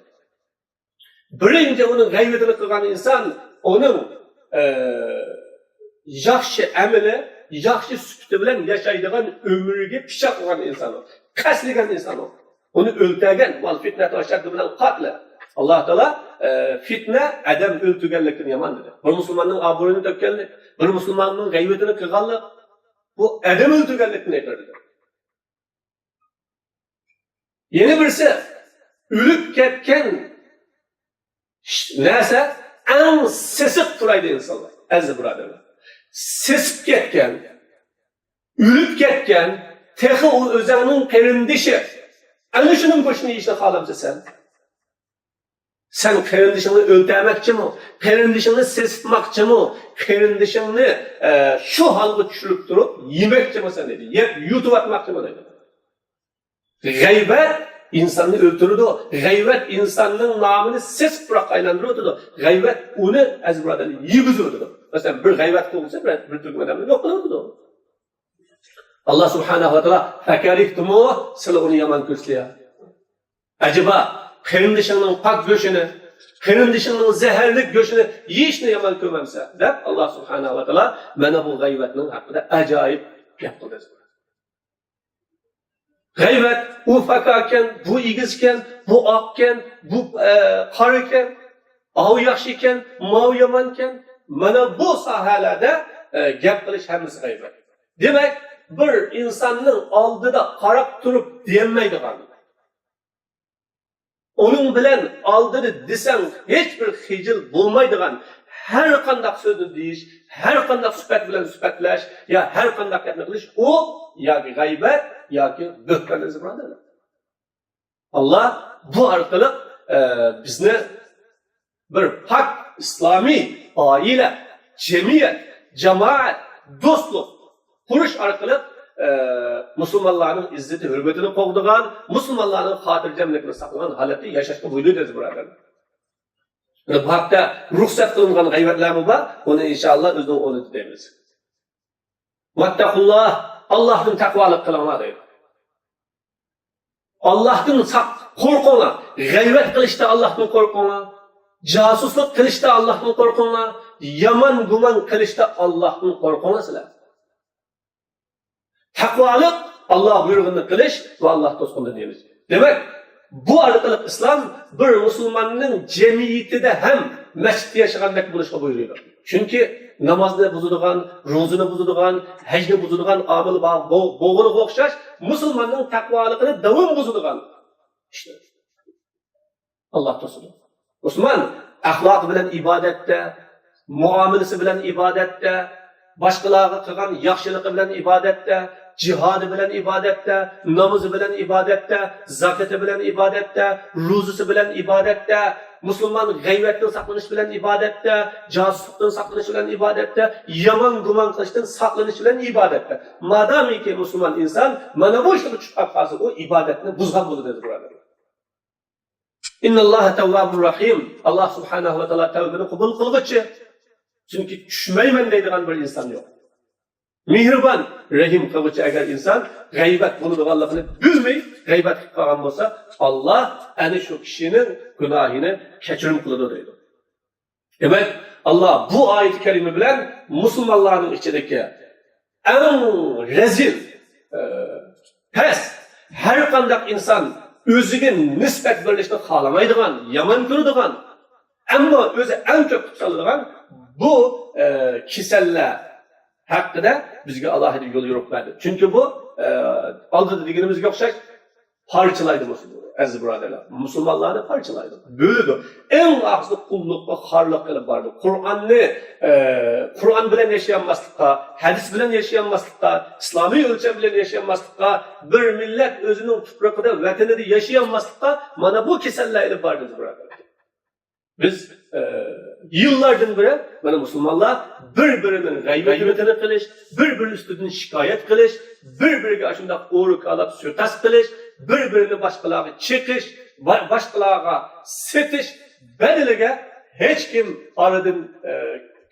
بىرىنچى ئۇنىڭ غەيۋىتىنى قىلغان ئىنسان ئۇنىڭ، ئە، ياخشى ئەمىلى، ياخشى سۈپىتى بىلەن ياشايدىغان ئۆمرىگە پىچاق ئۇرغان ئىنسان ئۇ. قەستلىگەن ئىنسان ئۇ. ئۇنى ئۆلتۈرگەن، ۋەل فىتنەتۇ ئەشەددۇ مىنەل قەتل. ئاللاھ تائالا، ئە، فىتنە ئادەم ئۆلتۈرگەنلىكتىن يامان دېدى. بىر مۇسۇلماننىڭ ئابرۇيىنى تۆككەنلىك، بىر مۇسۇلماننىڭ غەيۋىتىنى قىلغانلىق، بۇ ئادەم ئۆلتۈرگەنلىكتىن ئېغىر دېدى. يەنە بىرسى، ئۆلۈپ كەتكەن نەرسە ئەڭ سېسىق پۇرايدۇ ئىنسانلار، ئەزىز بۇرادەرلەر. سېسىپ كەتكەن، ئۆلۈپ كەتكەن، تېخى ئۇ ئۆزۈڭنىڭ قېرىندىشى. ئەنە شۇنىڭ گۆشىنى يېيىشنى خالامسەن سەن؟ سەن قېرىندىشىڭنى ئۆلتۈرمەكچىمۇ؟ قېرىندىشىڭنى سېسىتماقچىمۇ؟ قېرىندىشىڭنى، ئە، شۇ ھالغا چۈشۈرۈپ تۇرۇپ يېمەكچىمۇ سەن دېدى. يەپ يۇتۇۋاتماقچىمۇ دېدى. غەيۋەت ئىنساننى ئۆلتۈرىدۇ. غەيۋەت ئىنساننىڭ نامىنى سېسىق پۇراققا ئايلاندۇرۇۋېتىدۇ. غەيۋەت ئۇنى، ئەزىز بۇرادەرلەر، يېگۈزۈۋېتىدۇ. مەسىلەن، بىر غەيۋەت قىلغۇسى بىر، بىر تۈركۈم ئادەمنى يوق قىلىۋېتىدۇ. ئاللاھ سۇبھانەھۇ ۋە تائالا، فەكەرىھتۇمۇ، سىلەر ئۇنى يامان كۆرىسىلەر. ئەجەبا، قېرىندىشىڭنىڭ پاك گۆشىنى، قېرىندىشىڭنىڭ زەھەرلىك گۆشىنى يېيىشنى يامان كۆرمەمسەن؟ دەپ، ئاللاھ سۇبھانەھۇ ۋە تائالا مانا بۇ غەيۋەتنىڭ ھەققىدە ئەجايىپ گەپ قىلدى. غەيۋەت، ئۇ پاكاركەن، بۇ ئېگىزكەن، بۇ ئاقكەن، بۇ، ئە، قارىكەن، ئاۋۇ ياخشىكەن، ماۋۇ يامانكەن. مانا بۇ ساھەلەردە، ئە، گەپ قىلىش ھەممىسى غەيۋەت. دېمەك، بىر ئىنساننىڭ ئالدىدا قاراپ تۇرۇپ دېيەلمەيدىغان، ئۇنىڭ بىلەن ئالدىدا دېسەڭ ھېچ بىر خىجىل بولمايدىغان ھەر قانداق سۆزنى دېيىش، ھەر قانداق سۈپەت بىلەن سۈپەتلەش يا ھەر قانداق گەپنى قىلىش، ئۇ ياكى غەيۋەت ياكى بۆھتان، ئەزىز بۇرادەرلەر. ئاللاھ بۇ ئارقىلىق، ئە، بىزنى بىر پاك ئىسلامىي ئائىلە، جەمئىيەت، جامائەت، دوستلۇق قۇرۇش ئارقىلىق، ئە، مۇسۇلمانلارنىڭ ئىززىتى، ھۆرمىتىنى قوغدىغان، مۇسۇلمانلارنىڭ خاتىرجەملىكىنى ساقلىغان ھالەتتە ياشاشقا بۇيرۇيدۇ، ئەزىز بۇرادەرلەر. بۇ ھەقتە رۇخسەت قىلىنغان غەيۋەتلەرمۇ بار، ئۇنى ئىنشائاللا ئۆزىنىڭ ئورنىدا دەيمىز. ۋەتتەقۇللاھ، ئاللاھتىن تەقۋالىق قىلىڭلار دەيدۇ. ئاللاھتىن ساق، قورقۇڭلار. غەيۋەت قىلىشتا ئاللاھتىن قورقۇڭلار. جاسۇسلۇق قىلىشتا ئاللاھتىن قورقۇڭلار. يامان گۇمان قىلىشتا ئاللاھتىن قورقۇڭلار سىلەر. تەقۋالىق، ئاللا بۇيرۇغىنىنى قىلىش ۋە ئاللا توسقۇنىنى دېيىش. دېمەك، بۇ ئارقىلىق ئىسلام بىر مۇسۇلماننىڭ جەمئىيىتىدە ھەم مەسچىتتە ياشىغاندەك بولۇشقا بۇيرۇيدۇ. چۈنكى نامازنى بۇزىدىغان، روزىنى بۇزىدىغان، ھەجنى بۇزىدىغان ئامىل بار بو-، بولغىنىغا ئوخشاش، مۇسۇلماننىڭ تەقۋالىقىنى داۋام بۇزىدىغان ئىشلار. ئاللا توسىدۇ. مۇسۇلمان ئەخلاقى بىلەن ئىبادەتتە، مۇئامىلىسى بىلەن ئىبادەتتە، باشقىلارغا قىلغان ياخشىلىقى بىلەن ئىبادەتتە، جىھادى بىلەن ئىبادەتتە، نامىزى بىلەن ئىبادەتتە، زاكىتى بىلەن ئىبادەتتە، روزىسى بىلەن ئىبادەتتە، مۇسۇلمان غەيۋەتتىن ساقلىنىش بىلەن ئىبادەتتە، جاسۇسلۇقتىن ساقلىنىش بىلەن ئىبادەتتە، يامان گۇمان قىلىشتىن ساقلىنىش بىلەن ئىبادەتتە. مادامىكى مۇسۇلمان ئىنسان مانا بۇ ئىشلارغا چۈشۈپ قالسا، ئۇ ئىبادەتنى بۇزغان بولىدۇ، ئەزىز بۇرادەرلەر. ئىنناللاھە تەۋۋابۇر رەھىم. ئاللا سۇبھانەھۇ ۋە تائالا تەۋبىنى قوبۇل قىلغۇچى. چۈنكى چۈشمەيمەن دەيدىغان بىر ئىنسان يوق. مېھرىبان، رەھىم قىلغۇچى. ئەگەر ئىنسان غەيۋەت بولىدىغانلىقىنى بىلمەي غەيۋەت قىلىپ قالغان بولسا، ئاللا ئەنە شۇ كىشىنىڭ گۇناھىنى كەچۈرۈم قىلىدۇ دەيدۇ. دېمەك، ئاللا بۇ ئايىتى كەرىمە بىلەن مۇسۇلمانلارنىڭ ئىچىدىكى ئەڭ رەزىل، ئە، پەس، ھەر قانداق ئىنسان ئۆزىگە نىسبەت بېرىلىشنى خالىمايدىغان، يامان كۆرىدىغان، ئەمما ئۆزى ئەڭ كۆپ قۇتسالىدىغان بۇ، ئە، كېسەللەر ھەققىدە بىزگە ئالاھىدە يول يورۇق بەردى. چۈنكى بۇ، ئە، ئالدىدا دېگىنىمىزگە ئوخشاش پارچىلايدۇ مۇسۇلمان، ئەزىز بۇرادەرلەر. مۇسۇلمانلارنى پارچىلايدۇ، بۆلىدۇ. ئەڭ ئاخىرسىدا قۇللۇققا، خارلىققا ئېلىپ بارىدۇ. قۇرئاننى، ئە، قۇرئان بىلەن ياشىيالماسلىققا، ھەدىس بىلەن ياشىيالماسلىققا، ئىسلامىي ئۆلچەم بىلەن ياشىيالماسلىققا، بىر مىللەت ئۆزىنىڭ تۇپرىقىدا، ۋەتىنىدە ياشىيالماسلىققا مانا بۇ كېسەللەر ئېلىپ بارىدۇ، ئەزىز بۇرادەرلەر. بىز، ئە، يىللاردىن بېرى مانا مۇسۇلمانلار بىر-بىرىنىڭ غەيۋىتىنى قىلىش، بىر-بىرى ئۈستىدىن شىكايەت قىلىش، بىر-بىرىگە ئاشۇنداق ئورا كالاپ سۇيىقەست قىلىش، بىر-بىرىنى باشقىلارغا چېقىش، با-، باشقىلارغا سېتىش بەدىلىگە ھېچكىم ئارىدىن، ئە،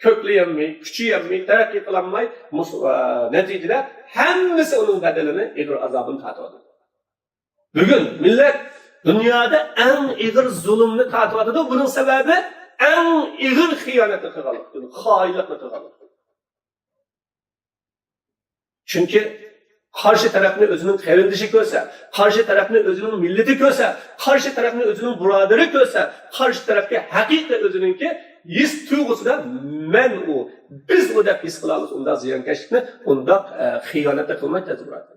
كۆكلىيەلمەي، كۈچىيەلمەي، تەرەققىي قىلالماي، مۇس-، ئە، نەتىجىدە ھەممىسى ئۇنىڭ بەدىلىنى، ئېغىر ئازابىنى تارتىۋاتىدۇ. بۈگۈن مىللەت دۇنيادا ئەڭ ئېغىر زۇلۇمنى تارتىۋاتىدۇ. بۇنىڭ سەۋەبى ئەڭ ئېغىر خىيانەتنى قىلغانلىقتىن، خائىنلىقنى قىلغانلىقتىن. چۈنكى قارشى تەرەپنى ئۆزىنىڭ قېرىندىشى كۆرسە، قارشى تەرەپنى ئۆزىنىڭ مىللىتى كۆرسە، قارشى تەرەپنى ئۆزىنىڭ بۇرادىرى كۆرسە، قارشى تەرەپكە ھەقىقىي ئۆزىنىڭكى ھېس تۇيغۇسىدا مەن ئۇ، بىز ئۇ دەپ ھېس قىلالىسا، ئۇنداق زىيانكەشلىكنى، ئۇنداق، ئە، خىيانەتنى قىلمايتتى، ئەزىز بۇرادەر.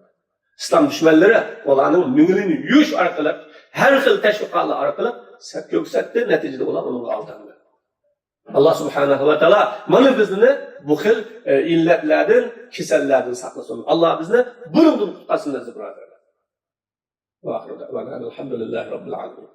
ئىسلام دۈشمەنلىرى ئۇلارنىڭ مۈڭىنىنى يۇيۇش ئارقىلىق، ھەر خىل تەشۋىقاتلار ئارقىلىق سەپ كۆرسەتتى، نەتىجىدە ئۇلار ئۇنىڭغا ئالداندى. ئاللا سۇبھانەھۇ ۋە تائالا مانا بىزنى بۇ خىل، ئە، ئىللەتلەردىن، كېسەللەردىن ساقلىسۇن. ئاللا بىزنى بۇنىڭدىن قۇتقارسۇن، ئەزىز بۇرادەرلەر. ۋە ئاخىرۇ دەئۋانا ئەنىل ھەمدۇلىللاھى رەببىل ئالەمىن.